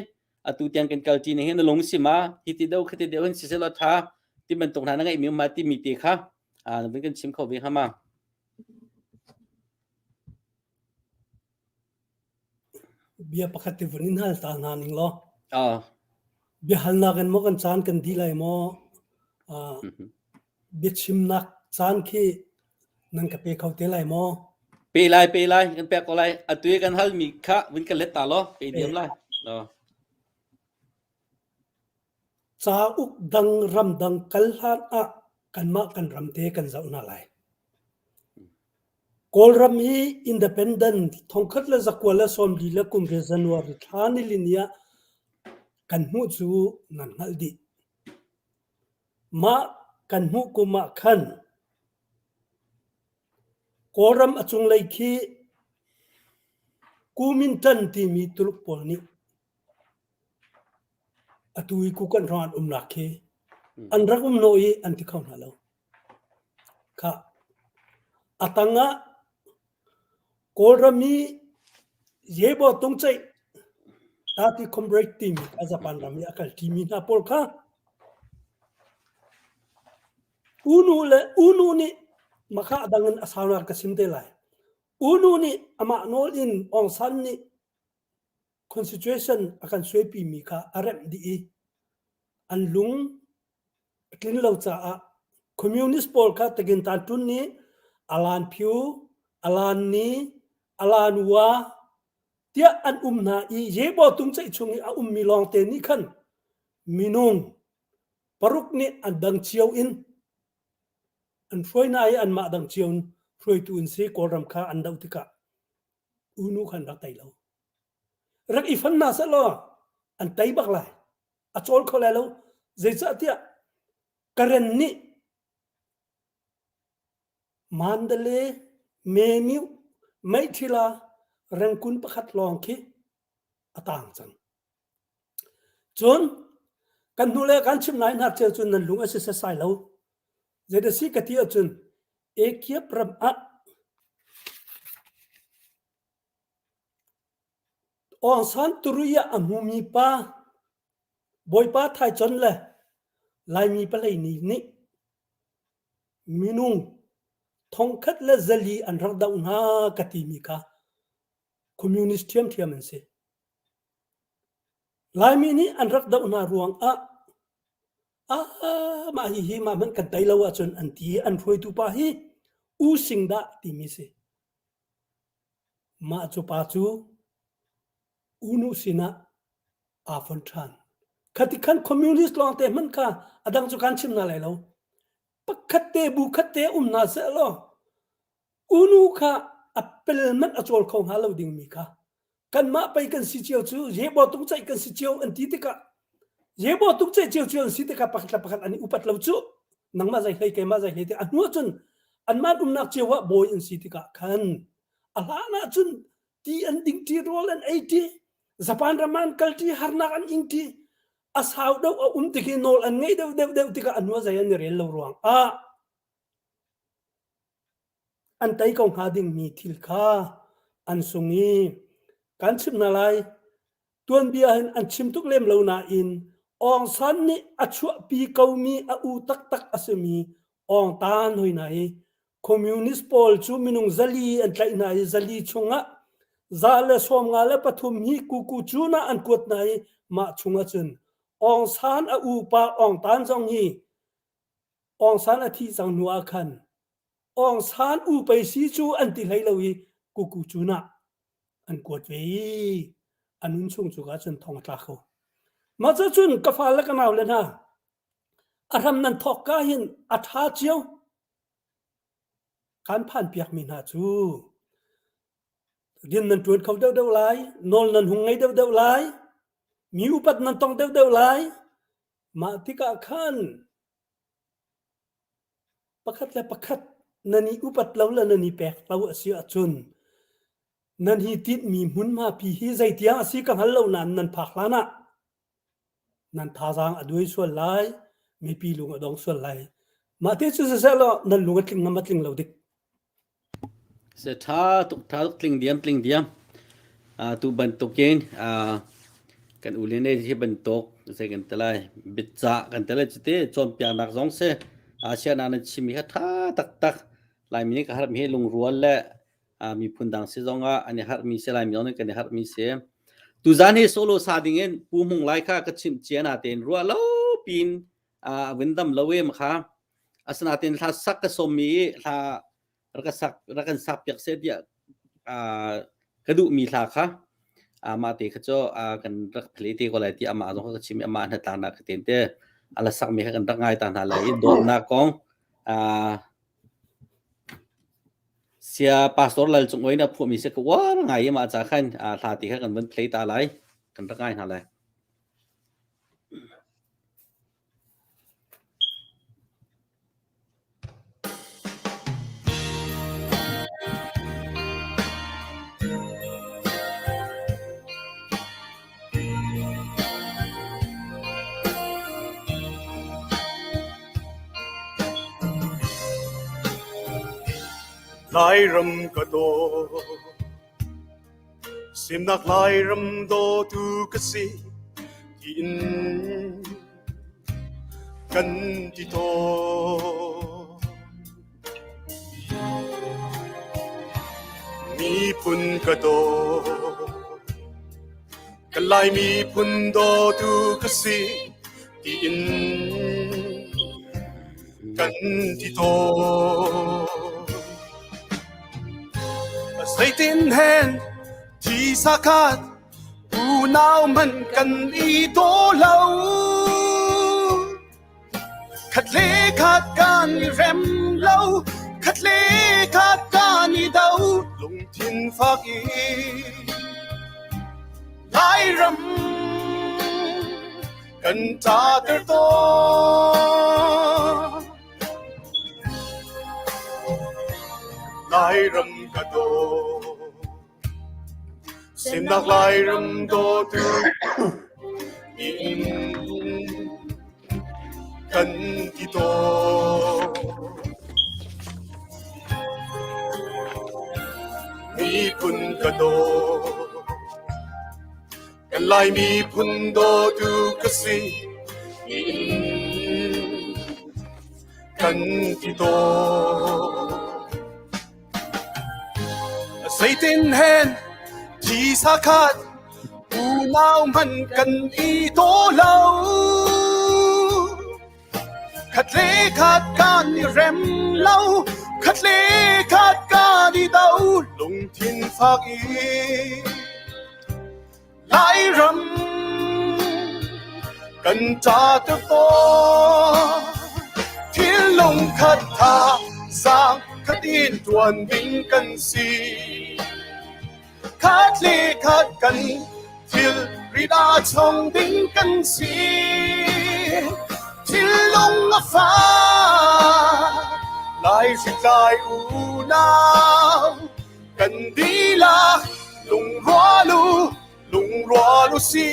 atu tiang kan kalti ning hi na lung si ma hi ti deuh khi ti deuh hin si selaw tha ti bantuk hna na ngeihmi um ma timi te kha na vun kan chim kho ve hnga ma? Bia pakhat te vun in hal ta hna ning law. Ah. Biahalnak in maw kan caan kan dih lai maw? Uh, biachimnak caan khi nan ka pe kho te lai maw? Pe lai, pe lai, kan pek ko lai. Atu i kan hal mi kha vun kan let ta law, pe diam lai. No. Cauk dang ram dang kal hlan ah kanmah kan ram te kan zoh hna lai. Kawlram hi independent 1994 January thla nilini ah kan hmuh cu nan hngalh dih. Mah kan hmuh kum ah khan Kawlram a cunglei khi Kuomintang timi Tuluk pawl nih atu i Kukan hrawng an umnak khi an rak um hnawh i an ti kho hna lo. Khah. A tangah Kawlram i Yebaw tungceih Tati Comrade timi kha Japan ram i a kal ṭimi hna pawl kha Unu le Unu nih makha a dang in a saunak ka chim te lai. Unu nih amah nawl in Aung San nih constitution a kan suaipimi kha a remh dih i an lung a tlin lo caah communist pawl kha tagintan ṭun nih alan phyu, alan ni, alan wa tiah an um hna i Yebaw tungceih chung i a ummi lawngte nih khan minung paruk nih an dang cio in an hruai hna i anmah dang cio in hruaitu in si Kawlram kha an doh tikah unu khan rak tei lo. Rak i fon hna seh law an tei bak lai. A cawl kho lai lo. Zeicahtiah Karen nih Mandalay, Memyu, Meithila, Rengkun pakhat lawng khi a tang cang. Cun kan hnu le kan chim lai hna ceu cun nan lung a si setsai lo. Zeidah si ka ti ahcun Ekiap ram ah Aung San Turui ah a hmumi pa Bawipa Thaichon le Laimi palei ni nih minung thongkhat le zali an rak doh hna ka timi kha communist ṭhiamṭhiam an si. Laimi nih an rak doh hna ruangah ah mah hihi mah hmanh kan tei lo ahcun an ti i an hruaitu pa hi U Sing dah timi si. Mah cu pa cu U Nu sinah aa fon ṭhan. Khati khan communist lawngte hmanh kha a dang cu kan chim hna lai lo. Pakhat te bu khat te um hna seh law U Nu kha a pel hmanh a cawl kho hnga lo dingmi kha kanmah pei kan si cio cu Yebaw tungceih kan si cio an ti tikah Yebaw tungceih cio cio an si tikah pakhat le pakhat an i upat lo cu nangmah zei hlei keimah zei hlei ti a hnu ahcun anmah umnak cio ah bawi an si tikah khan a hlan ahcun ti an ding ṭi rawl an ei ṭi Japan ram ah an kal ṭi harnak an ing ṭi a sau deuh a um tik i nawl an ngeih deuh deuh deuh tikah a hnu ah zei an i rel lo ruang ah An tei ko hnga dingmi thil kha an sung i kan chimh hna lai. Tuanbia hin an chim tuk lem lo nain Aung San nih a chuahpi komi a u taktak a simi Aung Tan hoi hna hi Communist pawl cu minung zali an tlaih hna i zali chungah 153 hi kuku cun ah an kuat hna i mah chungah cun. Aung San a upa Aung Tan zong hi Aung San a thih cang hnu ah khan Aung San u pei si cu an ti hlei lo i kuku cun ah an kuat ve i a nun chung cu ka cun thong a tla kho. Mah cu cun ka fa le ka nau le hna a hram nan thawk ka hin a ṭha cio kan phan piakmi hna cu rian nan ṭuan kho deuhdeuh lai, nawl nan hung ngei deuhdeuh lai, mi upat nan tong deuhdeuh lai. Mah tikah khan pakhat le pakhat nan i upat lo le nan i pek lo a si ahcun nan hi tinhmi hmunhma pi hi zeitiang a si ka hngal lo nain nan phak hlan ah nan thazaang a duai sual lai, mipi lung a dong sual lai. Mah te cu siseh law nan lung a tling ngam a tling lo dik. Se ṭha tuk ṭha tuk tling diam tling diam. Tu bantukin kan u le ne hi bantuk zei kan ti lai biacah kan ti lai cuti cawnpiaknak zong si Asiana nan chimmi kha ṭha taktak Laimi nih ka harmi hi lungrual le miphun dang si zongah an i harhmi si Laimi zong nih kan i harhmi si. Tuzan hi solo sa dingin Pu Hmung Lai kha ka chimh cia natein ruah lo piin a vun dam lo em kha. Asinain hla sak ka sawmmi i hla rak ka sak rak kan sak piak seh tiah ka duhmi hla kha amah te kha cu kan rak play te ko lai ti amah zong kha ka chim i amah hnatlaknak ka ten te a la sakmi kha kan rak ngai ta hna lai i dawtnak kong sia pastor Lal Cung Oi na phuahmi si ka uar ngai i mah ca khan hla ti kha kan vun play ta lai kan rak ngai hna lai. Lairam ka daw Semnak Lairam dawtu ka si tiin kan ti tawn. Miphun ka daw, kan Lai miphun dawtu ka si tiin kan ti tawn. Zeitin hen thi sakhat Unau hmanh kan i daw lo. Khat le khat kan i rem lo, khat le khat kan i do. Lungthin fak i Lairam kan ta ter tawn. Lairam ka daw. Semnak Lairam dawtu in kan ti tawn. Miphun ka daw, kan Lai miphun dawtu ka si in kan ti tawn. Zeitin hen thisa khat unau hmanh kan i daw lo. Khat le khat kan i rem lo, khat le khat kan i do, lungthin fak i Lairam kan ca tuk tawn. Thinlung khat tha zaang khat in tuan ding kan si. Khat le khat kan thil rit ah chong ding kan si. Thinlung a fak lai hritlai unau kan dihlak lungrual u lungrual u si.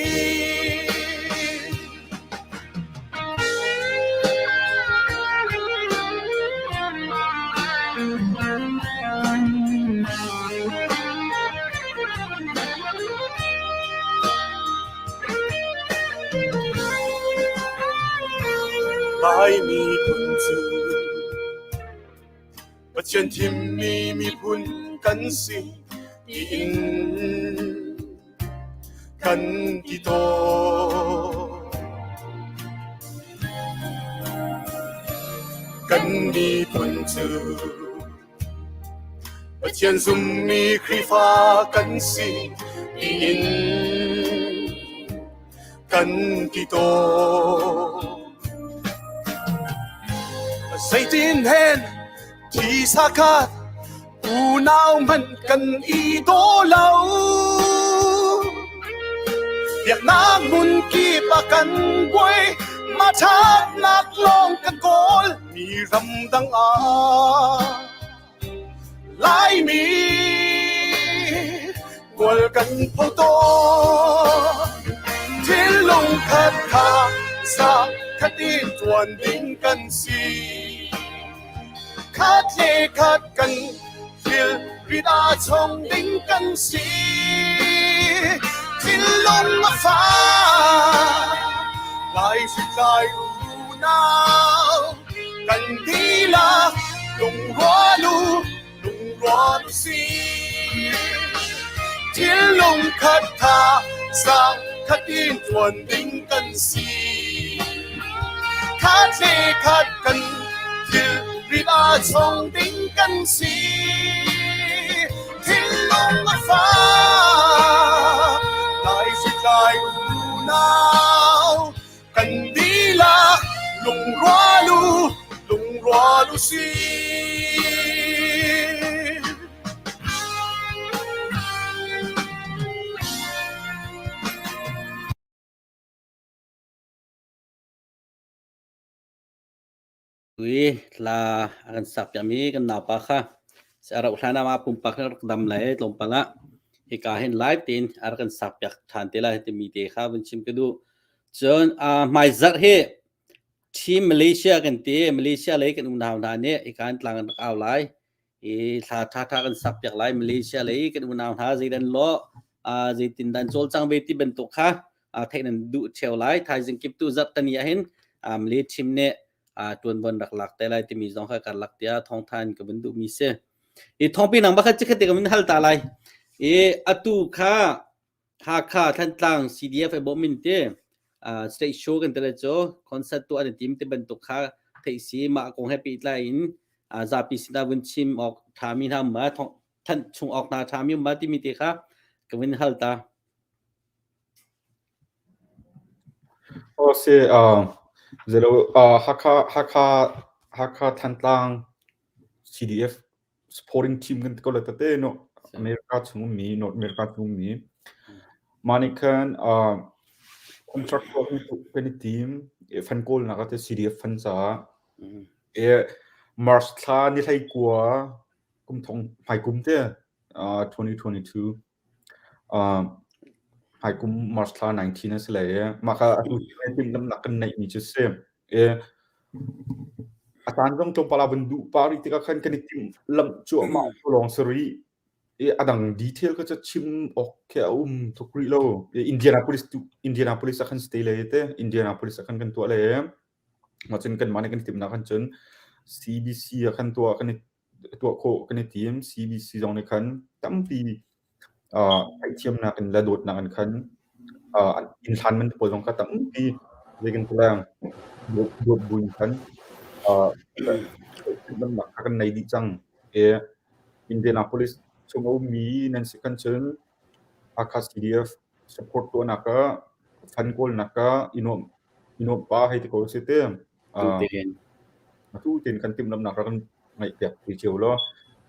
Laimi phun cu Pathian thimmi miphun kan si tiin kan ti tawn. Kan miphun cu Pathian zummi Khrihfa kan si tiin kan ti tawn. Zeitin hen thisa khat unau hmanh kan i daw lo. Biaknak hmun kip ah kan buai, mah ṭhatnak lawng kan kawl mi ramdang ah. Laimi kual kan pho tawn. Thinlung khat kha za khat in ṭuan ding kan si. Khat le khat kan thil rit ah chong ding kan si. Thinlung a fak, lai hritlai unau kan dihlak lungrual u, lungrual u si. Thinlung khat tha sang khat in ṭuan ding kan si. Khat le khat kan thil rit ah chong ding kan si. Thinlung a fak, lai hritlai unau kan dihlak lungrual u, lungrual u si. Tui hla a kan sakpiakmi kan naupa kha a rauh hlan ah mah pumpak in a rak dam lai tlawmpal ah hika hin live tein a rak kan sakpiak ṭhan te lai timi te kha vun chim ka duh. Cun hmaizarh hi Team Malaysia kan ti. Malaysia lei kan unau hna nih hika in tlang an rak au lai. I thla ṭhaṭha kan sakpiak lai. Malaysia lei kan unau hna zeidan law zeitin dan cawlcang ve ti bantuk kha theih nan duh ṭheo lai. Thaizing kip tu zarh tani ah hin Malay team nih ṭuanvon rak lak te lai timi zong kha karlak tiah thawngthan ka vun duhmi si. I thawngpi nang bakhat cikhat te ka vun hal ta lai. I atu kha Hakha Thantlang CDF ai bawm in te state show kan tele cu concert tu an tim te bantuk kha theih si mah kong he pehtlai in zapi sinah vun chim awk ṭhami hna ma thanh chung awk hna ṭhami ma timi te kha ka vun hal ta. Aw si, zelo Hakha Hakha Hakha Thantlang CDF supporting team kan ti ko le tete no America chung ummi North America chung ummi mah nih khan contract kan i team fan kawlnak ah CDF fan caah e March thla ni hlei kua kum thong hmai kum te 2022 hmai kum March thla 19 a si lai i mah kha atu timhlamhnak kan neihmi cu si. I a caan zong tlawmpal ah van duh pah rih tikah khan kan i timhlamh cuahmah cu lawng si rih. I a dang detail kha cu chim awk khi a um tuk rih lo. I Indianapolis tu Indianapolis ah khan stay le te Indianapolis ah khan kan tuah le mah cun kanmah nih kan i timhnak khan cun CBC ah khan tuah kan i tuah khawh kan i tim. CBC zong nih khan tampi theihthiamnak in le dawtnak in khan inn hlan man pawl zong kha tampi zei kan ti leng dawt buin khan theihthiamnak kha kan nei dih cang. I Indianapolis chung a ummi nan si khan cun Hakha CDF support tuahnak ah fund kawlnak ah i nuamh i nuamh pa hei ti ko si te. Atu tein kan timhlamhnak rak kan ngaihpiak te cio law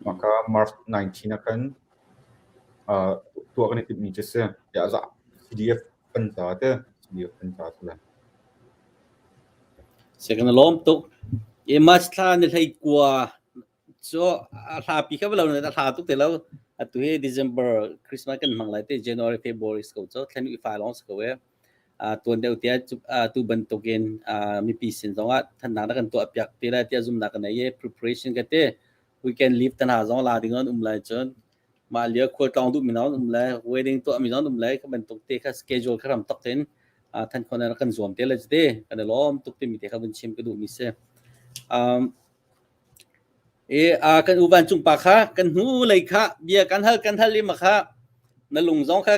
mah kha March 19 ah khan tuah kan i timhmi cu a si. Tiah CDF kan ca te CDF kan ca si lai. Si kan i lawm tuk. I March thla ni hlei kua cu a hlapi kha lo a hla tuk te lo. Atu hi December Christmas kan hmang lai te January February si ko cu thlen i fa lawng si ko e. Tuan deuh tiah tu bantukin mipi sin zongah thannak na kan tuah piak te lai tiah zumnak ka nei i preparation ka te weekend leave tan ha zong la ding an um lai cun mah lio khualtlawng duh mi an um lai wedding tuah mi zong um lai ka bantuk te kha schedule kha ram tok tin than khon kan zuam te le te kan i lawm tuk ti mi te kha vun chim ka duh mi si. E kan u vancung pa kha kan hnu lei kha bia kan hal kan hal i ma kha na lung zong kha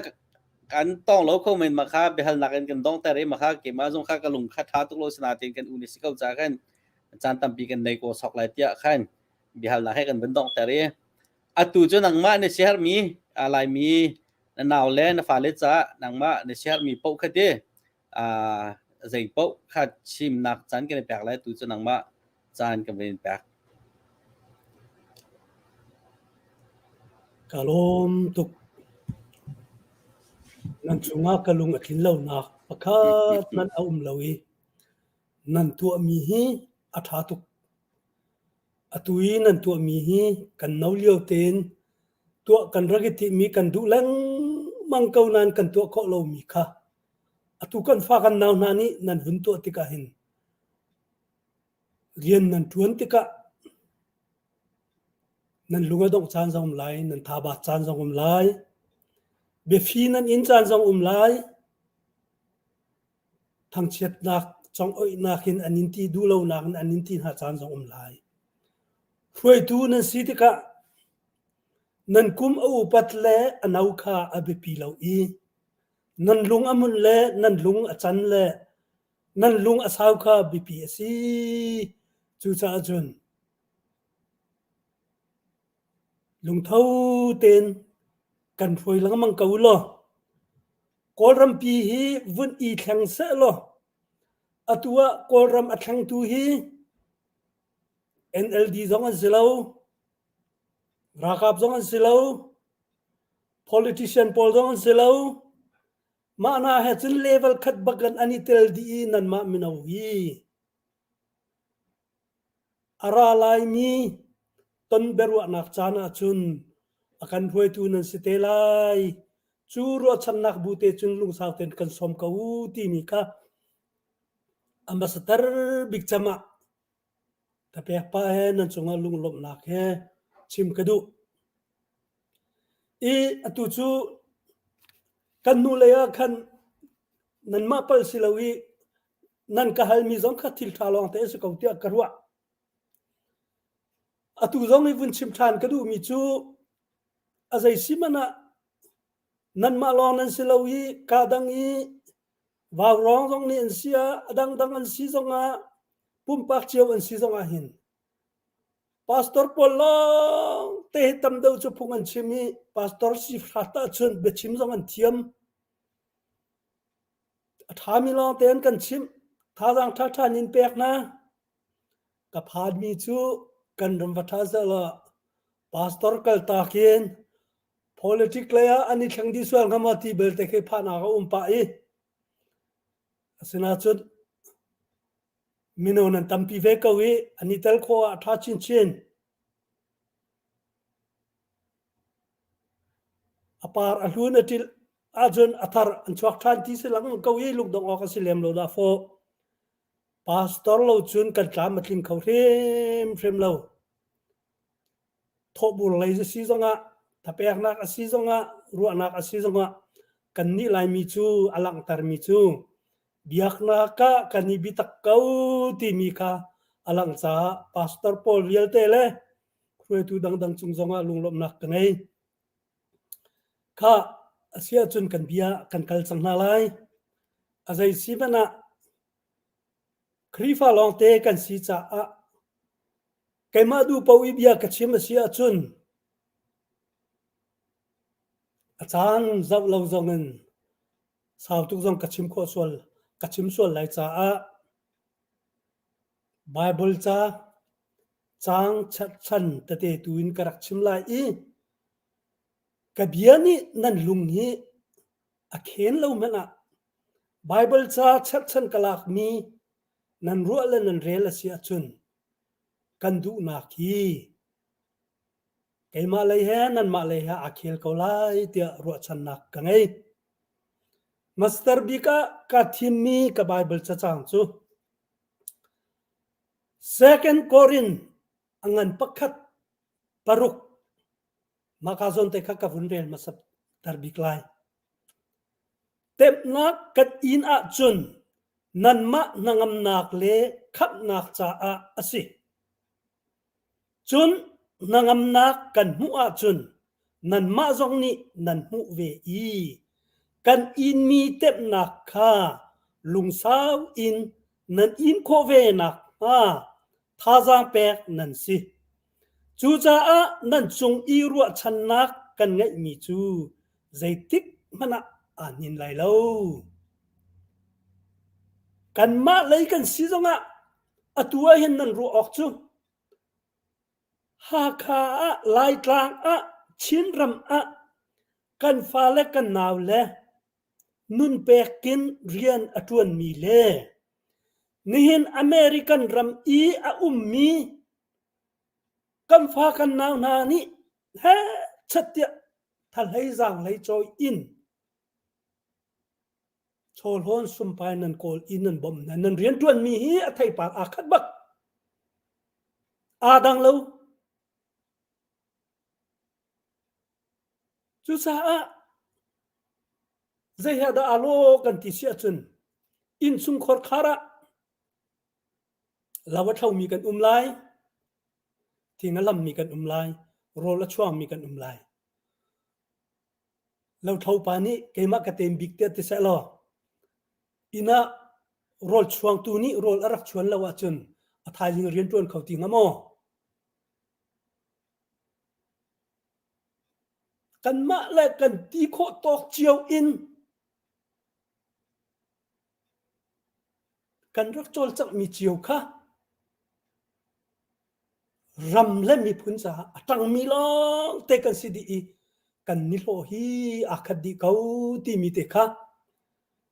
kan tong lo kho men ma kha biahalnak in kan dongter i ma kha keimah zong kha ka lung kha ṭha tuk lo sinain kan u ni si ko ca khan. Caan tampi kan nei ko sok lai tiah khan biahalnak he kan vun donghter i atu cu nangmah na siaherhmi Laimi na nau le na fale caah nangmah na siaherhmi paoh kha ti zei paoh kha chimnak caan kan i pek lai tu cu nangmah caan kan vun in pek. Ka lawm tuk. Nan cungah ka lung a tlin lonak pakhat hmanh a um lo i nan tuahmi hi a ṭha tuk. Atu i nan tuahmi hi kan no lio tein tuah kan rak i timhmi kan duh lengmang ko nain kan tuah khawh lomi kha atu kan fa kan nau hna nih nan vun tuah tikah hin rian nan ṭuan tikah nan lung a dongh caan zong um lai, nan thabat caan zong um lai, biafi nan in caan zong um lai. Thangchiatnak, congoihnak in an in ti duh lonak in an in ti hna caan zong um lai. Hruaitu nan si tikah nan kum a upat le a no kha a biapi lo i nan lung a munh le nan lung a can le nan lung a sau kha biapi a si. Cucaah cun lungtho tein kan hruai lengmang ko u law Kawlrampi hi vun i thleng seh law atu ah Kawlram a thlengtu hi NLD zong an si lo, ralkap zong an si lo, politician pawl zong an si lo. Mah hna he cun level khat bak in an i tel dih i nanmah mino hi A ra laimi ton biaruahnak caan ahcun a kan hruaitu nan si te lai. Cu ruahchannak bu te cun lungsau tein kan sawm ko u timi kha a hmasater bik cem ah tapek pa he nan cungah lunglawmhnak he chim ka duh. I atu cu kan hnulei ah khan nanmah palh si lo i nan ka halmi zong kha thil ṭha lawng te a si ko tiah ka ruah. Atu zong i vun chim ṭhan ka duhmi cu a zei si hmanh ah nanmah lawng nan si lo i kaa dang i vaurawng zong nih an si ah a dangdang an si zongah pumpak cio an si zongah hin pastor pawl lawng te hi tam deuh cu phung an chim i pastor si hrat ahcun biachim zong an thiam. A ṭhami lawngte an kan chimh. Thazaang ṭhaṭha in pek hna. Ka phanmi cu kan ram va ṭha sehlaw pastor kaltak in politic lei ah an i thleng dih sual hnga maw ti belte khi phannak a um pah i asinain mino nan tampi ve ko i an i tel khawh ah a ṭha chinchin. A par a hlun a ṭilh ahcun a thar an chuak ṭhan ti si lengmang ko i lungdongh awk a si lem lo dah fawh. Pastor lo cun kan tlam a tling kho hrimhrim lo. Thawhbur lei a si zongah, thapeknak a si zongah, ruahnak a si zongah kannih Laimi cu a langhtermi cu biaknak ah kan i biatak ko timi kha a langh caah pastor pawl vialte le hruaitu dangdang cung zongah lunglawmhnak ka ngei. Khah, a si ahcun kan bia kan kal cang hna lai. A zei si hmanh ah Khrihfa lawngte kan si caah keimah duh paoh i bia ka chim a si ahcun a caan zoh lo zongin sau tuk zong ka chim khawh sual ka chim sual lai caah Baibal ca caang cherhchan tete tu in ka rak chim lai i ka bia nih nan lung hi a khen lo hmanh ah Baibal ca cherhchan ka lakmi nan ruah le nan rel a si ahcun kan duhnak hi keimah lei he nanmah lei he aa khel ko lai tiah ruahchannak ka ngei. Master bik ah ka thimmi ka Baibal cacang cu Second Korin a ngan pakhat paruk mah zawn te kha ka vun rel hmasa ter bik lai. Temhnak kan inn ahcun nanmah hnangamnak le khamhnak caah a si. Cun hnangamnak kan hmuh ahcun nanmah zong nih nan hmuh ve i kan inmi temhnak kha lungsau in nan in khawh ve nakhnga. thazaang pek nan si. Cucaah nan cung i ruahchannak kan ngeihmi cu zeitik hmanh ah aa hnin lai lo. Kanmah lei kan si zongah atu ah hin nan ruah awk cu Hakha ah, Laitlang ah, Chinram ah kan fale kan naule nun pek in rian a ṭuanmi le nihin American ram i a ummi kan fa kan nau hna nih hechet tiah thahlei zaanghlei cawi in chawhlawn sumpai nan kawl i nan bawmh hna nan rianṭuanmi hi a theipar aa khat bak aa dang lo Cucaah zei he dah aa lawh kan ti si ahcun innchungkhar khar ah lo a thlomi kan um lai, thing a lammi kan um lai, rawl a chuangmi kan um lai. Lothlo pa nih keimah ka tem bik tiah ti seh law inn ah rawl chuangtu nih rawl a rak chuan lo ahcun a thaizing rian ṭuan kho ti hnga maw? Kanmah le kan ti khawh tawk cio in kan rak cawlcanghmi cio kha ram le miphun caah a ṭangmi lawngte kan si dih i kan nihlawh hi aa khat dih ko timi te kha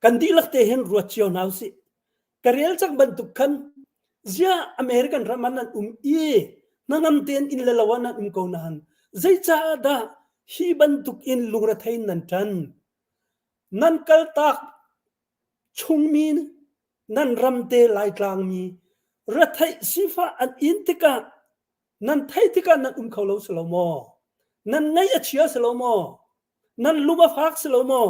kan dihlak te hin ruat cio hna usih. Ka rel cang bantuk khan ziah American ram ah nan um i hnangam tein inn le lo ah nan um ko nain zeicah dah hi bantuk in lungrethei in nan ṭan? Nan kaltak chungmi nan ram te Laitlangmi retheih sifah an in tikah nan theih tikah nan um kho lo si lo maw? Nan ngaih a chia si lo maw? Nan lung a fak si lo maw?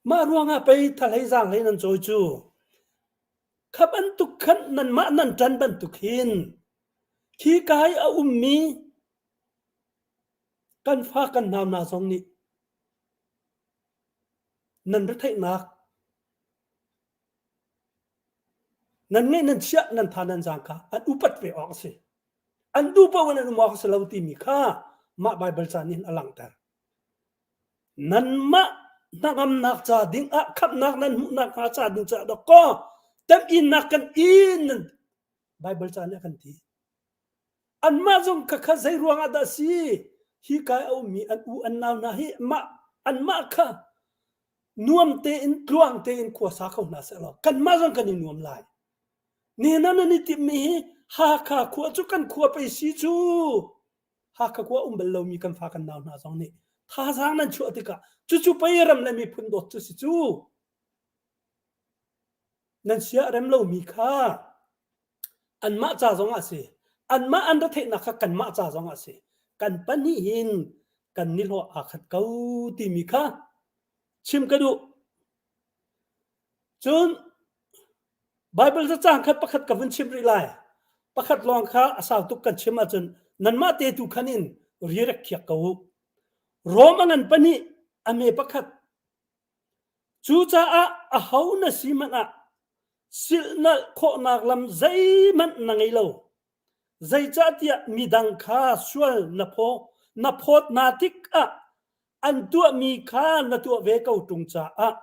Mah ruangah pei thalei zaanghlei nan cawi cu. Kha bantuk khan nanmah nan ṭan bantuk hin khi kai a ummi kan fa kan nau hna zong nih nan retheihnak nan ngeih nan chiah nan tha nan zaang kha an upat ve awk a si. An duh paoh in an um awk a si lo timi kha mah Baibal ca nih hin a langhter. Nanmah hnangamnak ca ding ah khamhnak nan hmuhnak hnga ca ding caah dawkaw temhinnak kan in nan Baibal ca nih a kan ti. Anmah zong khakha zei ruangah dah si hi kai a ummi an u an nau hna hi mah anmah kha nuam tein tluang tein khua sa kho hna seh law kanmah zong kan i nuam lai. Nihin ah nan i timhmi hi Hakha khua cu kan khua pei si cu. Hakha khua um bal lomi kan fa kan nau hna zong nih thazaang nan chuah tikah cucu pei ram le miphun dawt cu si cu. Nan sia rem lomi kha anmah ca zong ah si. Anmah an retheihnak kha kanmah ca zong ah si. Kan pahnih hin kan nihlawh aa khat ko timi kha chim ka duh. Cun Baibal cacang kha pakhat ka vun chim rih lai. Pakhat lawng kha a sau tuk kan chim ahcun nanmah te tu khan in ri rak khiak ko u. Rom a ngan pahnih a me pakhat. Cucaah aho na si hmanh ah silhnalh khawhnak lam zeihmanh na ngei lo. Zeicahtiah midang kha sual na phaw na phawt hna tikah an tuahmi kha na tuah ve ko ṭung caah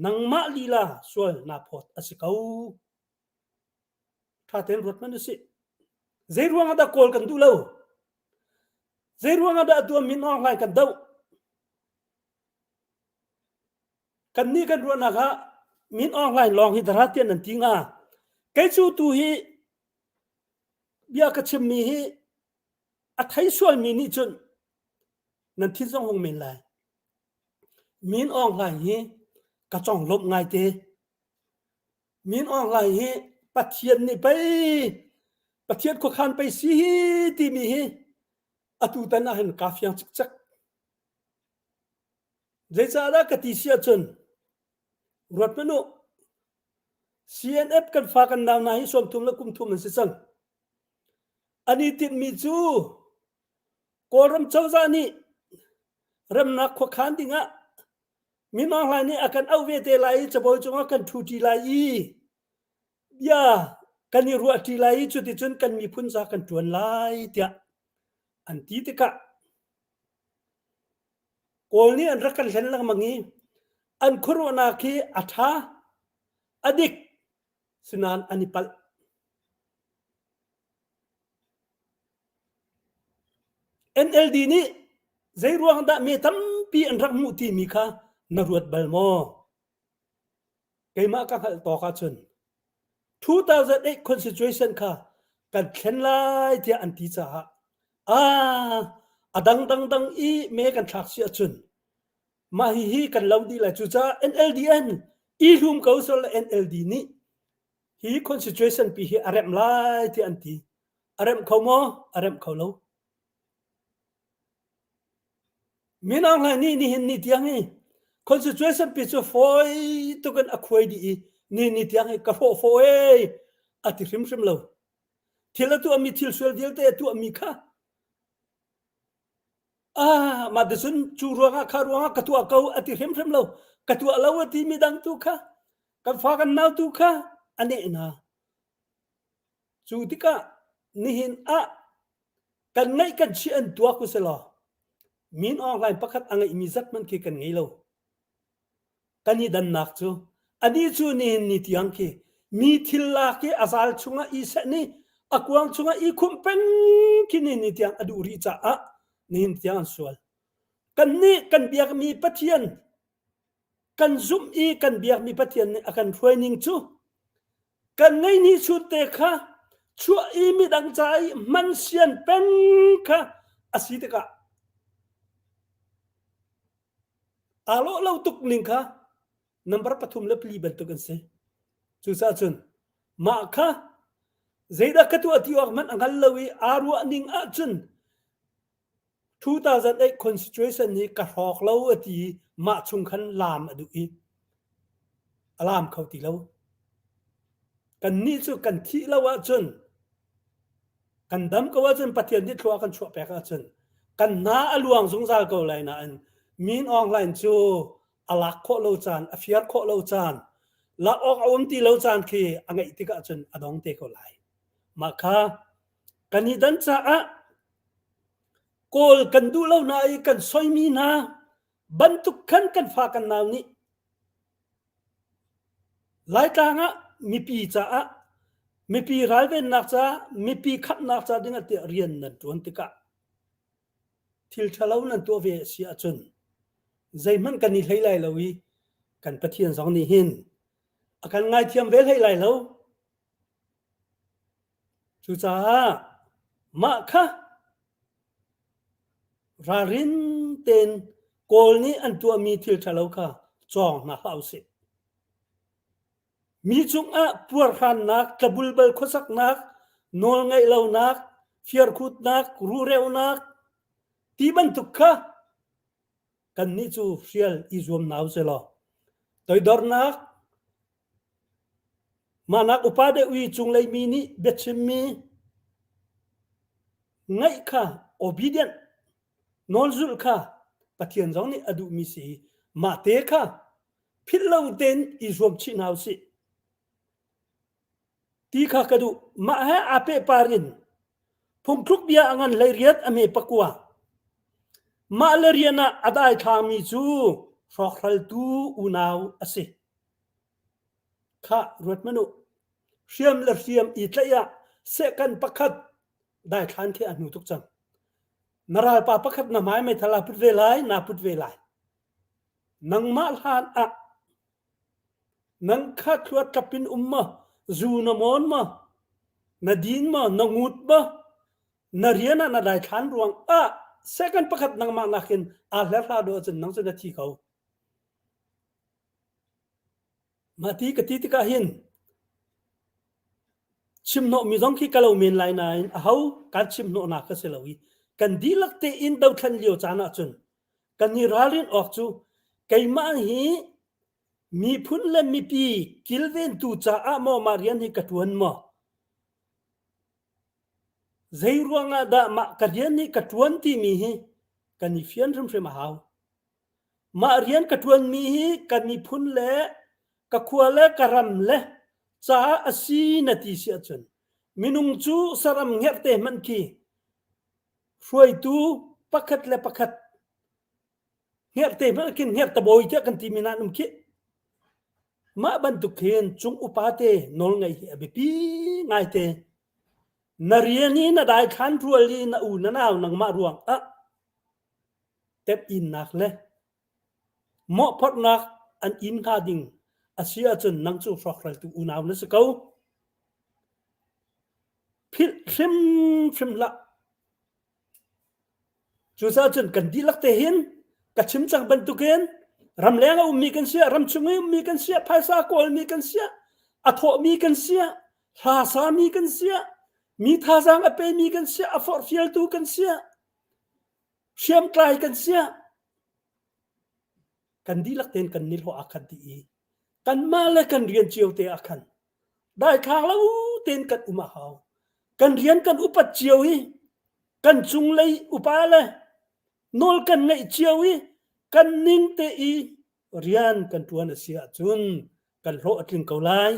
nangmah lila sual naa phawt a si ko. Ṭha tein ruat hmanh usih. Zei ruangah dah kawl kan duh lo? Zei ruangah dah atu min Aung Hlaing kan doh? Kannih kan ruahnak ah Min Aung Hlaing lawng hi dara tian nan ti hnga. Kei cu tu hi bia ka chimmi hi a thei sualmi nih cun nan thin zong hung men lai. Min Aung Hlaing hi ka conglawmh ngaite. Min Aung Hlaing hi Pathian nih pei Pathian khuakhan pei si hi timi hi atu tan ah hin kaa fiang cikcek. Zeicahdah ka ti si ahcun ruat hmanh u. CNF kan fa kan nau hna hi sawmthum le kumthum an si cang. An i tinhmi cu Kawlram cozah nih remnak khuakhan dingah Min Aung Hlaing nih a kan auh ve te lai i cabuai cungah kan ṭhuṭi lai i. Bia kan i ruahṭi lai i cuticun kan miphun ca kan ṭuan lai tiah an ti tikah Kawl nih an rak kan hlen lengmang i an khuaruahnak hi a ṭha, a dik, sinain an i palh. NLD nih zeiruang dah mi tampi an rak hmuh timi kha na ruat bal maw? Keimah ka hngalh tawk ahcun 2008 constitution kha kan thlen lai tiah an ti caah ah a dang dang dang i me kan thlak si ahcun mah hihi kan lo dih lai. Cucaah NLDN i hlum ko sawh le NLD nih hi constitution pi hi a remh lai tiah an ti. A remh kho maw? A remh kho lo. Min Aung Hlaing nih nihin ni tiang hi constitution pi cu fawi tuk in a khuai dih i ni ni tiang hi ka hrawh fawh ee a ti hrimhrim lo. Thil a tuahmi thil sual vialte a tuahmi kha ah mah ticun cu ruangah kha ruangah ka tuah ko a ti hrimhrim lo. Ka tuah lo a ti mi dang tu kha kan fa kan nau tu kha a neh hna. Cu tikah nihin ah kan ngeih kan chiah an tuak u silaw Min Aung Hlaing pakhat a ngeihmi zat hmanh khi kan ngei lo. Kan i dannak cu anih cu nihin ni tiang khi mi thil lak i a zal chungah i seh i a kuang chungah i khumh peng khi nihin ni tiang a duh rih caah nihin tiang an sual. Kannih kan biakmi Pathian kan zumh i kan biakmi Pathian nih a kan hruai ning cu kan ngeihni chunte kha chuah i midang ca i hman sian peng kha a si tikah aa lawh lo tuk ning kha number pathum le pali bantuk an si. Cucaah cun mah kha zeidah ka tuah ti awk hmanh a hngal lo i aa ruah ning ahcun 2008 constitution hi ka hrawk lo a ti i mah chung khan laam a duh i a laam kho ti lo. Kannih cu kan thih lo ahcun kan dam ko ahcun Pathian nih thlua kan chuah pek ahcun kan hna a luang zungzal ko lai nain Min Aung Hlaing cu a lak khawh lo caan, a fiar khawh lo caan, lak awk a um ti lo caan khi a ngeih tikah cun a dong te ko lai. Mah kha kan i dan caah Kawl kan duh lo hna i kan soimi hna bantuk khan kan fa kan nau nih Laitlang ah mipi caah mipi ralvennak caah mipi khamhnak ca dingah tiah rian nan ṭuan tikah thil ṭhalo nan tuah ve a si ahcun zeihmanh kan i hlei lai lo i kan Pathian zong nih hin a kan ngaithiam ve hlei lai lo. Cucaah mah kha ralrin tein Kawl nih an tuahmi thil ṭhalo kha cawng hna hlah usih. Mi cungah puarhrannak, tlabulbal khuasaknak, nawlngaih lonak, firkhutnak, ruhreunak ti bantuk kha kannih cu hrial i zuam hna usilaw toidornak, Mahnak upa deuh i cunglei mi nih biachimmi ngaih kha obedient nawlzulh kha Pathian zong nih a duhmi si i mahte kha philh lo tein i zuam chih hna usih ti kha ka duh. Mah he aa pehpar in phungthluk bia a ngan 18 a hme pakua. Mah le rian ah a daithlangmi cu hrawkhraltu unau a si. Khah, ruat hmanh u. Hriam le hriam i tlaih ah sehkan pakhat daithlan khi a hnu tuk cang. Na ralpa pakhat na hmai meithal aa put ve lai, naa put ve lai. Nangmah hlan ah nang kha thluat tlap in um maw, zu na mawn maw, na din maw, na ngut maw, na rian ah na daithlan ruang ah second pakhat nangmah nakin aa hlerhla duh ahcun nang cu na thi ko. Mah ti ka ti tikah hin chimhnawhmi zong khi ka lo men lai nain aho kan chimhnawhnak ka si lo i kan dihlak tein dothlan lio caan ahcun kan i ralrin awk cu keimah hi miphun le mipi kilventu caah maw mah rian hi ka ṭuan maw? Zei ruangah dah mah ka rian hi ka ṭuan timi hi kan i fian hrimhrim a hau. Mah rian ka ṭuanmi hi ka miphun le ka khua le ka ram le caah a si na ti si ahcun minung cu saram hngerhte hmanh khi hruaitu pakhat le pakhat hngerhte hmanh khin hngerhtabawi tiah kan timi nan um khih. Mah bantuk hin cung upa te nawl ngeih hi a biapi ngaite. Na rian i na daithlan rual i na u na nau nangmah ruang ah temhinnak le mawhphorhnak an in hnga ding a si ahcun nang cu hrawkhraltu unau na si ko. Philh hrimhrim hlah. Cucaah cun kan dihlak te hin ka chim cang bantukin ramleng a ummi kan si, ramchung i ummi kan si, phaisa kawlmi kan si, a thawhmi kan si, hla sami kan si, mi thazaang a pemi kan si, a forhfialtu kan si, hriamtlai kan si. Kan dihlak tein kan nihlawh aa khat dih i kanmah le kan rian cio te ah khan daithlang lo tein kan um a hau. Kan rian kan upat cio i kan cunglei upa le nawl kan ngeih cio i kan ning te i rian kan ṭuan a si ahcun kan hlawh a tling ko lai.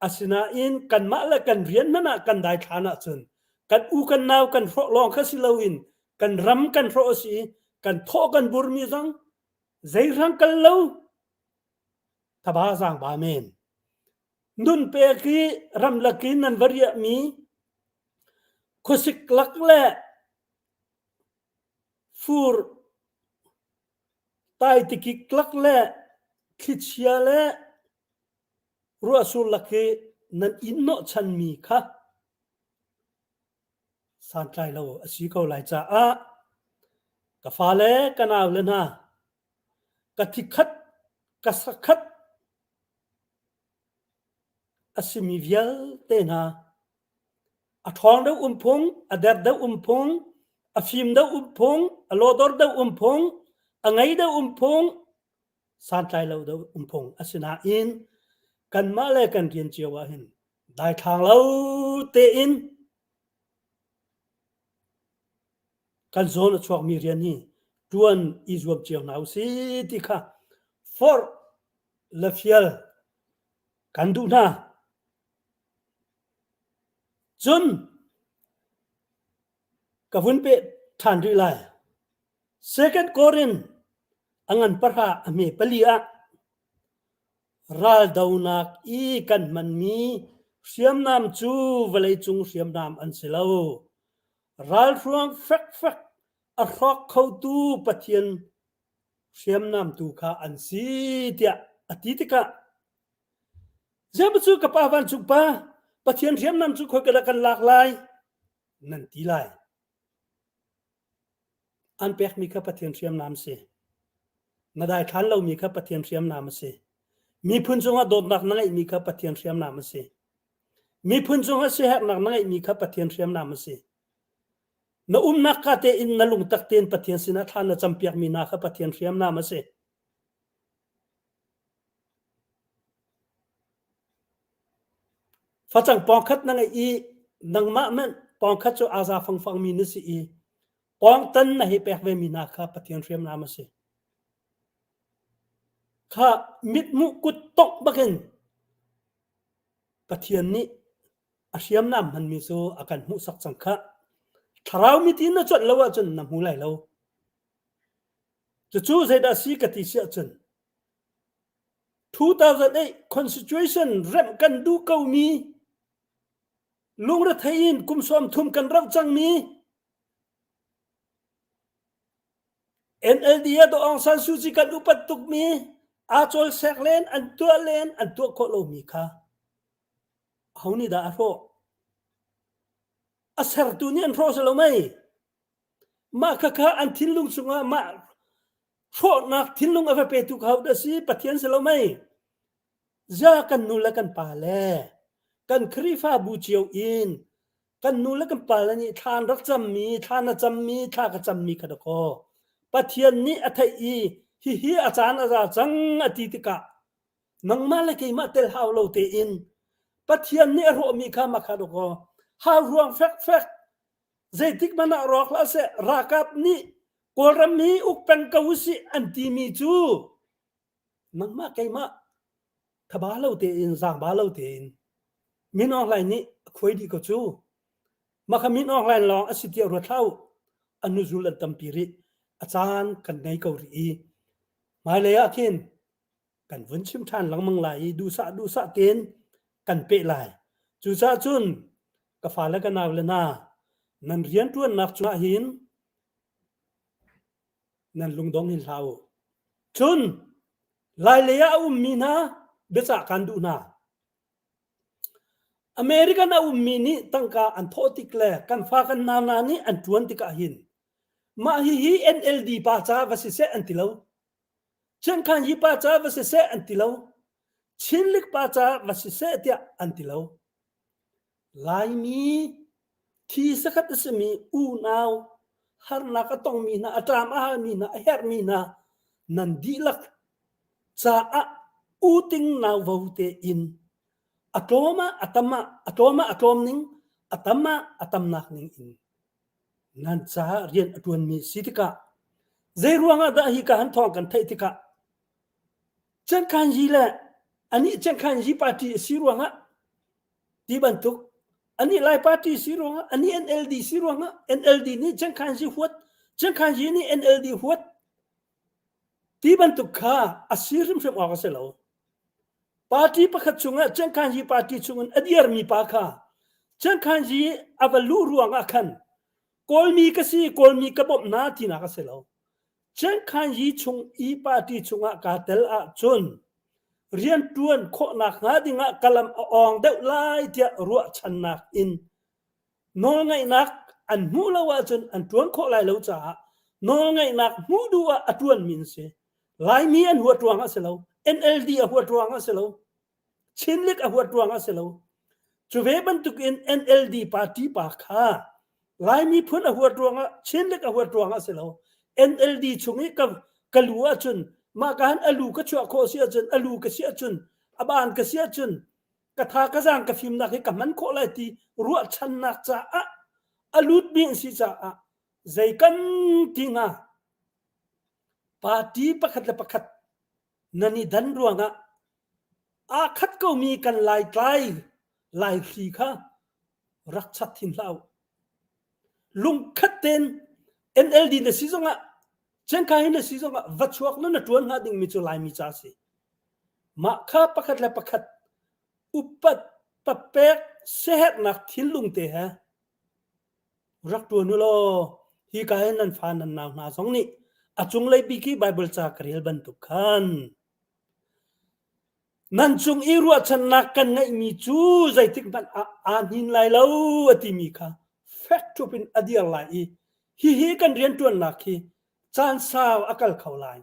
Asinain kanmah le kan rian hmanh ah kan daithlan ahcun kan u kan nau kan hrawh lawng kha si loin kan ram kan hrawh a si i kan thawh kan burmi zong zeihrang kal lo thaba zaangba men. Nun pek i ramlak in nan va riahmi khuasik lak le fur taitikik lak le thlichia le ruahsur lak i nan inn hnawhchanmi kha santlai lo a si ko lai caah ka fale ka naule hna ka thikhat ka sakhat a simi vialte hna a ṭhawng deuh um phung, a der deuh um phung, a fim deuh um phung, a lawdor deuh um phung, a ngei deuh um phung, santlai lo deuh um phung. Asinain kanmah le kan rian cio ah hin daithlang lo tein kan zawn a chuakmi rian hi ṭuan i zuam cio hna usih ti kha forh le fial kan duh hna. Cun ka vun peh ṭhan rih lai. Second Korin a ngan pahra a hme pali ah raldonak i kan hmanmi hriamnam cu vawleicung hriamnam an si lo. Ralhruang fekfek a hrawk khotu Pathian hriamnam tu kha an si tiah a ti tikah Zeimaw cu ka pa vancung pa Pathian hriamnam cu khoi ka dah kan lak lai nan ti lai. An pekmi kha Pathian hriamnam si. Na daithlan lomi kha Pathian hriamnam a si. Miphun cungah dawtnak na ngeihmi kha Pathian hriamnam a si. Miphun cungah siaherhnak na ngeihmi kha Pathian hriamnam a si. Na umnak ka tein na lungtak tein Pathian sinah thla na campiakmi hna kha Pathian hriamnam a si. Facang pawngkhat na ngeih i nangmah manh pawngkhat cu aa za fangfangmi na si i pawngtan na hei pek vemi hna kha Pathian hriamnam a si. Kha mithmuh kut tongh bakin Pathian nih a hriamnam hmanmi cu a kan hmuhsak cang khah. Thlarau mit in na cuanh lo ahcun na hmu lai lo. Cucu zeidah si ka ti si ahcun 2008 Constitution remh kan duh komi lungrethei in kum 30 kan rauh cangmi NLD ah Daw Aung San Suu Kyi kan upat tukmi aa cawlsek len an tuah len an tuah khawh lomi kha aho nih dah a hrawh? A sertu nih an hrawh si lo mei? Mah khakha an thinlung chungah mah hrawhnak thinlung a va petu kha hodah si? Pathian si lo mei? Zia kan nu le kan pa le kan Khrihfabu cio in kan nu le kan pa le nih thla an rak cammi, thla na cammi, thla ka cammi kha dakaw. Pathian nih a theih i hihi a caan a za cang a ti tikah nangmah le keimah tel hau lo tein Pathian nih a hrawhmi kha mah kha dakaw hau ruang fekfek Zeitik hmanh ah rawk hlah seh, ralkap nih Kawlram hi uk peng ko usih an timi cu nangmah keimah Thaba lo tein zaangba lo tein Min Aung Hlaing nih a khuai dih ko cu. Mah kha Min Aung Hlaing lawng a si tiah ruat hlah u. A hnuzul an tampi rih. A caan kan ngei ko rih i hmailei ah khin kan vun chim ṭhan lengmang lai i duhsah duhsah tein kan peh lai. Cucaah cun ka fale ka naule hna nan rianṭuannak cungah hin nan lungdong hin hlah u. Cun Lailei ah a ummi hna biacah kan duh hna. American a ummi nih tangka an thawh tik le kan fa kan nau hna nih an ṭuan tikah hin mah hihi NLD pa ca va siseh an ti lo. Chiankhan hi pa ca va siseh an ti lo. Chinlik pa ca va siseh tiah an ti lo. Laimi thi sakhat a simi unau harnak a tongmi hna, a ṭam a halmi hna, a herhmi hna nan dihlak caah uting nauvo tein a tlawm ah a tam ah a tlawm ah a tlawm ning a tam ah a tamnak ning in nan caah rian a ṭuanmi si tikah zei ruangah dah hi ka han thawng kan theih tikah Cengkhanyi le anih Cengkhanyi party a si ruangah ti bantuk anih Lai party si ruangah anih NLD si ruangah NLD nih Cengkhanyi huat Cengkhanyi nih NLD huat ti bantuk kha a si hrimhrim awk a si lo. Party pakhat chungah Cengkhanyi party chungin a dirmi pa kha Cengkhanyi a va luh ruangah khan Kawlmi ka si Kawlmi ka bawmh hna tinak a si lo. Cengkhanyi chung i party chungah kaa tel ahcun rianṭuan khawhnak hnga dingah ka lam a awng deuh lai tiah ruahchannak in nawlngeihnak an hmuh lo ahcun an ṭuan khawh lai lo caah nawlngeihnak hmuh duh ah a ṭuanmi an si. Laimi an huat ruangah a si lo. NLD a huat ruangah a si lo. Chinlik a huat ruangah a si lo. Cu ve bantukin NLD party pa kha Laimi phun a huat ruangah Chinlik a huat ruangah a si lo. NLD chung i ka, ka lu ahcun mah ka han a lu ka chuah khawh si ahcun a lu ka si ahcun a baan ka si ahcun ka tha ka zaang ka fimnak hi ka hman khawh lai ti ruahchannak caah a lutmi an si caah zei kan ti hnga party pakhat le pakhat nan i dan ruangah aa khat komi kan laitlai laihri kha rak chat hin hlah u. Lungkhat tein NLD na si zongah Cengkai na si zongah va chuak na na ṭuan hnga dingmi cu Laimi ca a si. Mah kha pakhat le pakhat upat papek siaherhnak thinlung te he rak ṭuan u law hika hin nan fa nan nau hna zong nih a cunglei bik i Baibal ca ka rel bantuk khan nan cung i ruahchannak kan ngeihmi cu zeitik hmanh ah aa hnin lai lo a timi kha fek ṭhup in a dir lai i hihi kan rianṭuannak hi caan sau a kal kho lai.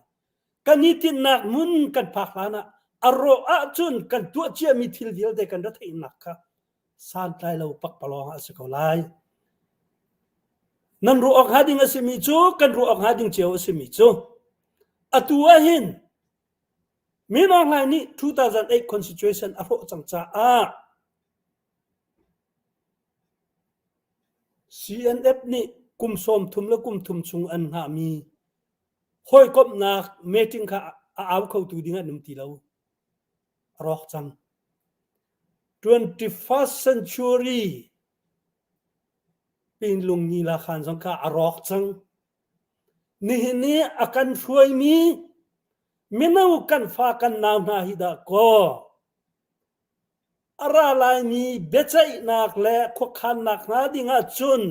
Kan i tinhnak hmun kan phak hlan ah a rawh ahcun kan tuah ciami thil vialte kan ra theihnak kha santlai lo pakpalawng a si ko lai. Nan ruah awk hnga ding a simi cu kan ruah awk hnga ding cio a simi cu atu ah hin Min Aung Hlaing nih 2008 constitution a hrawh cang caah CNF nih kum 30 le kum thum chung an hngahmi hawikomhnak meeting kha a au khotu ding an um ti lo. A rawk cang. 21st century Pinlung Nila khan zong kha a rawk cang. Nihin i a kan hruaimi mino kan fa kan nau hna hi dah kaw a ra laimi biaceihnak le khuakhannak hnga ding ah cun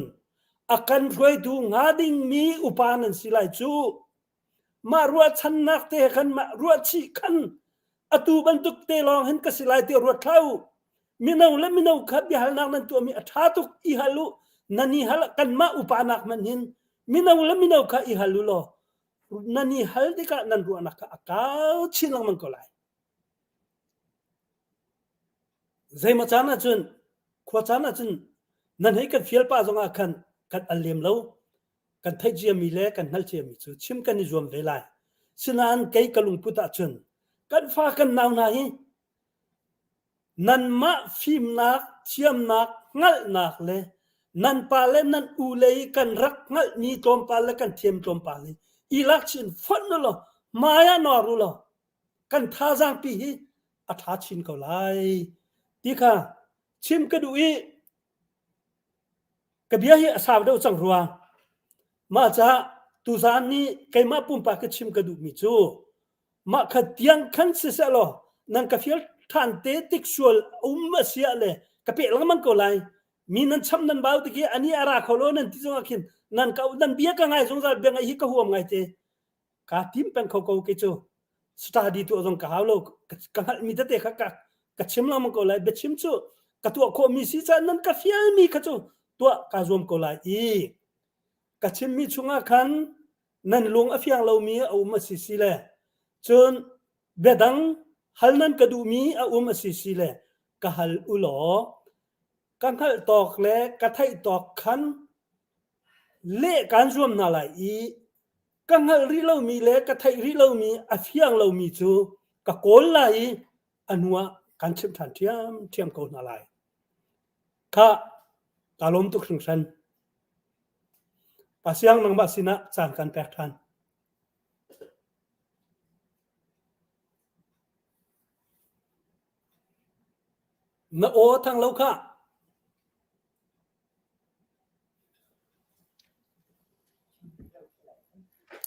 a kan hruaitu hnga dingmi upa nan si lai cu. Mah ruahchannak te khan mah ruahchih khan atu bantuk te lawng hin ka si lai ti ruat hlah u. Mino le mino kha biahalnak nan tuahmi a ṭha tuk i hal u. Nan i hal kanmah upa nak hmanh hin mino le mino kha i hal u law nan i hal tikah nan ruahnak kha a kau chin lengmang ko lai. Zeimaw caan ahcun khua caan ahcun nan hei kan fial pah zongah khan kan al lem lo. Kan theih ciami le kan hngalh ciami cu chim kan i zuam ve lai. Sinain kei ka lungput ahcun kan fa kan nau hna hi nanmah fimnak, thiamnak, hngalhnak le nan pa le nan u le i kan rak hngalhmi tlawmpal le kan thiam tlawmpal hi i lak chin fonh u law hmai ah nawr u law kan thazaang pi hi. a ṭha chin ko lai ti kha chim ka duh i ka bia hi a sau deuh cang rua. Mah caah tuzaan nih keimah pumpak ka chim ka duhmi cu mah kha tiang khan siseh law nan ka fial ṭhan te tik sual um a si ah le ka peh lengmang ko lai. Mi nan cham nan bau tik i ani a ra kho lo nan ti zongah khin nan ka nan bia ka ngai zungzal bia ngaih hi ka huam ngai te. Kaa tim peng kho ko kei cu. Study tuah zong ka hau lo. Ka hngalhmi tete kha ka ka chim lengmang ko lai. Biachim cu ka tuah khawhmi si caah nan ka fialmi kha cu tuah kaa zuam ko lai i ka chimmi chungah khan nan lung a fiang lomi a um a si si le cun biadang hal nan ka duhmi a um a si si le ka hal u law ka hngalh tawk le ka theih tawk khan leh kaan zuam hna lai i ka hngalh rih lomi le ka theih rih lomi a fiang lomi cu ka kawl lai i a hnuah kan chimh ṭhan ṭhiamṭhiam ko hna lai. Khah, kaa lawm tuk hringhran. Pa Siang nangmah sinah caan kan pek ṭhan. Na aw thang lo khah.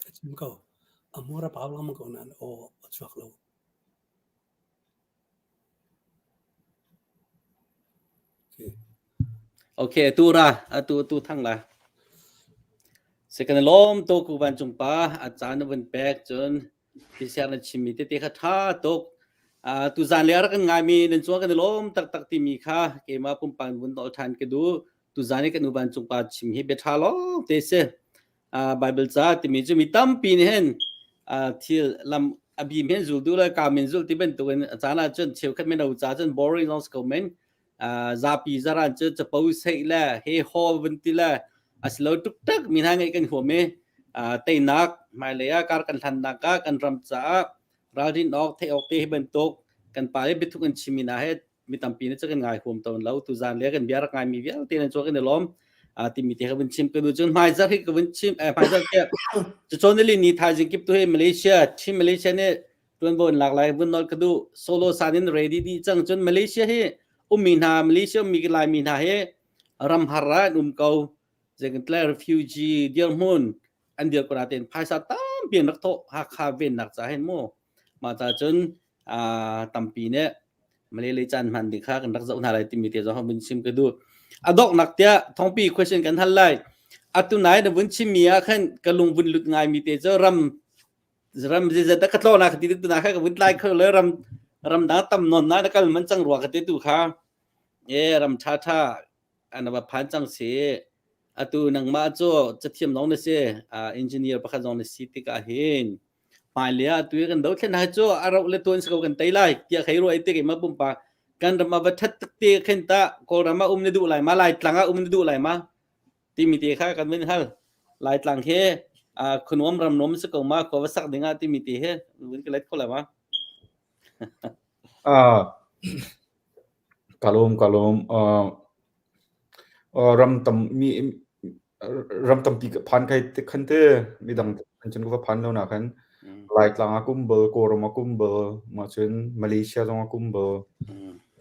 A chim ko. A hmur a pau lengmang ko nain aw a chuak lo. Okay, atu ra, atu atu thang la. Second lawm to ku van cung pa a caan na vun pek cun Pisiar na chimmi tete kha ṭha tuk. Uh, tuzan le a rak kan ngaimi nan cungah kan i lawm taktak timi kha keimah pumpak vun nawl ṭhan ka duh. Tuzan i kan u vancung pa chim hi bia ṭha lawng te si. Uh, Bible ca timi cu mi tampi nih hin uh, thil lam a bim hin zul duh le kaam in zul ti bantukin a caan ah cun cheukhat mino ca cun boring lawng si ko men. Uh, zapi zaran cu capo seih le he haw vun ti le asilo tuktak mi hna ngeih kan huam i uh, teinak hmailei ah kar kan hlannak ah kan ram caah ralrin awk theih awk te hi bantuk kan pa le biathuk an chimmi hna he mi tampi nih cu kan ngai huam tawn lo tuzan le kan bia rak ngai mi vialte nan chuak in i lawm timi te ka vun chim ka du cun hmaizarh hi ka vun chim eh, hmaizarh ke cu ni ni thaizing kip tu hi Malaysia Chin Malaysia nih tuanvo in lak lai vun nol ka du solo san in ready di cang cun Malaysia hi ummi hna Malaysia ummi lai mi hna hi ram har ah an um ko zeitintiah refugee dirhmun an dir ko nain phaisa tampi an rak thawh Hakha vennak ca hin mu mah ca cun tampi nih Malay lei caan hman ding kha kan rak zoh hna lai timi te zong vun chim ka duh a donghnak tiah thongpi question kan hal lai atu nai na vun chimmi ah khan ka lung vun lut ngai mi te cu ram ram zeizat ka tlaw na ka ti tu na kha ka vun tlai kho le ram ram dang tam non na na kal man cang rua ka te tu kha E ram ṭhaṭha an va phan cang si. Atu nangmah cu cathiam zong na si, uh, engineer pakhat zong na si tikah hin hmailei ah atu i kan dothlen hai cu a rauh le tuan si ko kan tei lai tiah khei ruah i te keimah pumpak kan ram ah va ṭhat tuk te khin tah Kawlram ah um na duh lai ma Laitlang ah um na duh lai ma timi te kha kan vun hal. Laitlang hi uh, khuanuam ram nuam si ko ma khua va sak ding ah timi te hi vun ka let kho lai ma. Ah, Ka lawm, ka lawm. Uh, ram tam mi ram tampi ka phan kai te khan te midang khan cun ka va phan lo na khan Laitlang ah kum bal, Kawlram ah kum bal, mah cun Malaysia zong ah kum bal,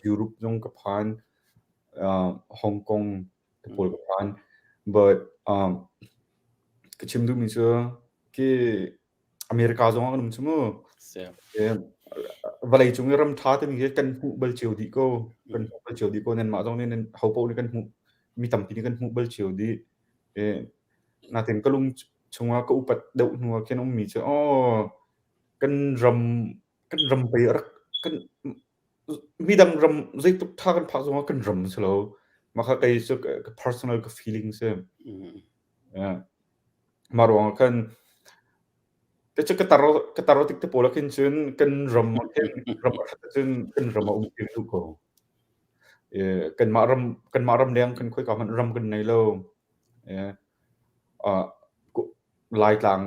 Europe zong ka phan, uh, Hong Kong te pawl ka phan. But um, ka chim duhmi cu ki America zong ah kan um cu mu. Vawlei cung i ram ṭha timi hi kan hmuh bal cio dih ko. Kan hmuh bal cio dih ko. Nanmah zong nih nan ho paoh nih kan hmuh mi tampi nih kan hmuh bal cio dih. Natin ka lung chungah ka upat deuh hnu ah khin ummi cu aw kan ram kan ram pei a rak kan midang ram zeitluk ṭha kan phak zongah kan ram si lo. Mah kha kei cu ka personal ka feeling si. Mah ruangah khan cu ka tar ka tar tik te pawl ah khin cun kan ram ah khin ram a ṭhat ahcun kan ram ah um ti duh ko. Kanmah ram kanmah ram leng khan khoika hmanh ram kan nei lo. Laitlang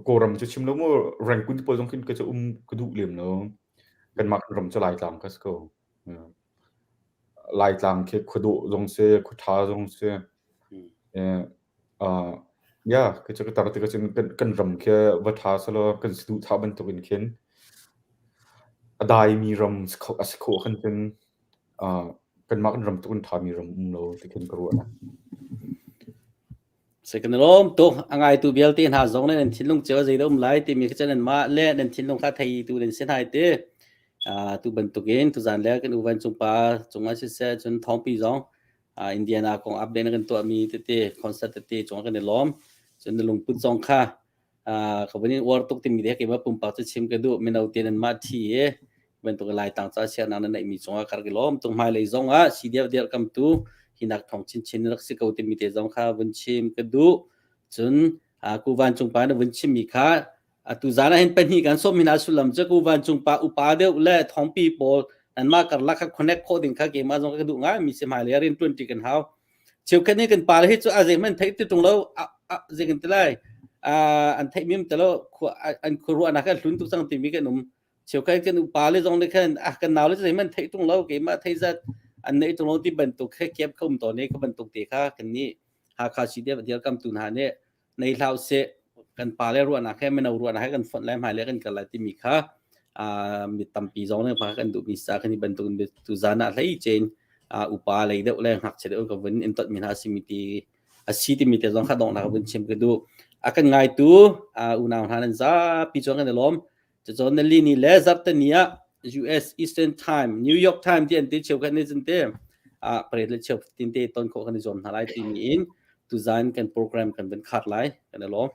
Kawlram cu chim lo mu Rangoon te pawl zong khin ka cu um ka duh lem lo. Kanmah kan ram cu Laitlang ka si ko. Laitlang khi khuadawh zong si, khuaṭha zong si. Uh, yeah, ka cu ka tar tikah cun kan, kan ram khi va ṭha selaw kan saduhthah bantukin khin. A daimi ram a si khawh khan cun kanmah kan ram tluk in ṭhami ram um lo ti khin ka ruah. Second lawm tuk a ngaitu vialte hna zong nih nan thinlung cio zeidah um lai timi khi nan mah le nan thinlung kha theitu nan si hna ti. Tu bantukin tuzan le kan u vancung pa cungah siseh cun thawngpi zong Indiana kong update na kan tuahmi tete concert tete cungah kan i lawm. Cun na lungput zong kha ka vun in uar tuk timi te keimah pumpak cu chim ka duh. Mino te nan mah thi i bantuk Laitlang ca siarnak na neihmi cungah ka rak i lawm tuk. Hmailei zong ah CDF dirhkamtu hinak thawng chinchin rak si ko timi te zong kha vun chim ka duh. Cun ku vancung pa na vun chimmi kha atu zan ah hin pahnih kan sawm hina sullam cu ku vancung pa upa deuh le thawngpi pawl nanmah karlak kha connect khawh ding kha keimah zong ka duh ngai mi si hmailei ah rian ṭuan ṭi kan hau. Cheukhat nih kan pale hi cu a zeihmanh theih ti ṭung lo zei kan ti lai an theih mim ti lo an khuaruahnak an hlun tuk cang timi kan um. Cheukhat kan upa le zong nih khan ah kan nau le zeihmanh theih ṭung lo keimah thei zat an neih ṭung lo ti bantuk kha kep kha um tawn i kha bantuk te kha kan nih Hakha CDF dirkamtu hna nih nei hlah usih kan pale ruahnak he mino ruahnak he kan fonh lai hmailei kan kal lai timi kha mi tampi zong nih kan duhmi sa kan i bantuk tu zan ah hlei cein upa lei deuh le ngakchia deuh ka vun in tonmi hna simi ti a si timi te zong kha donghnak vun chim ka duh. A kan ngaitu unau hna nan zapi chuan kan i lawm. Cucun nali ni le zarhteni ah US Eastern Time, New York Time ti an ti cheukhat nih cun te pariat le cheu tin te ton khawh kan i zuam hna lai timi in tuzan kan program kan van khar lai. Kan i lawm.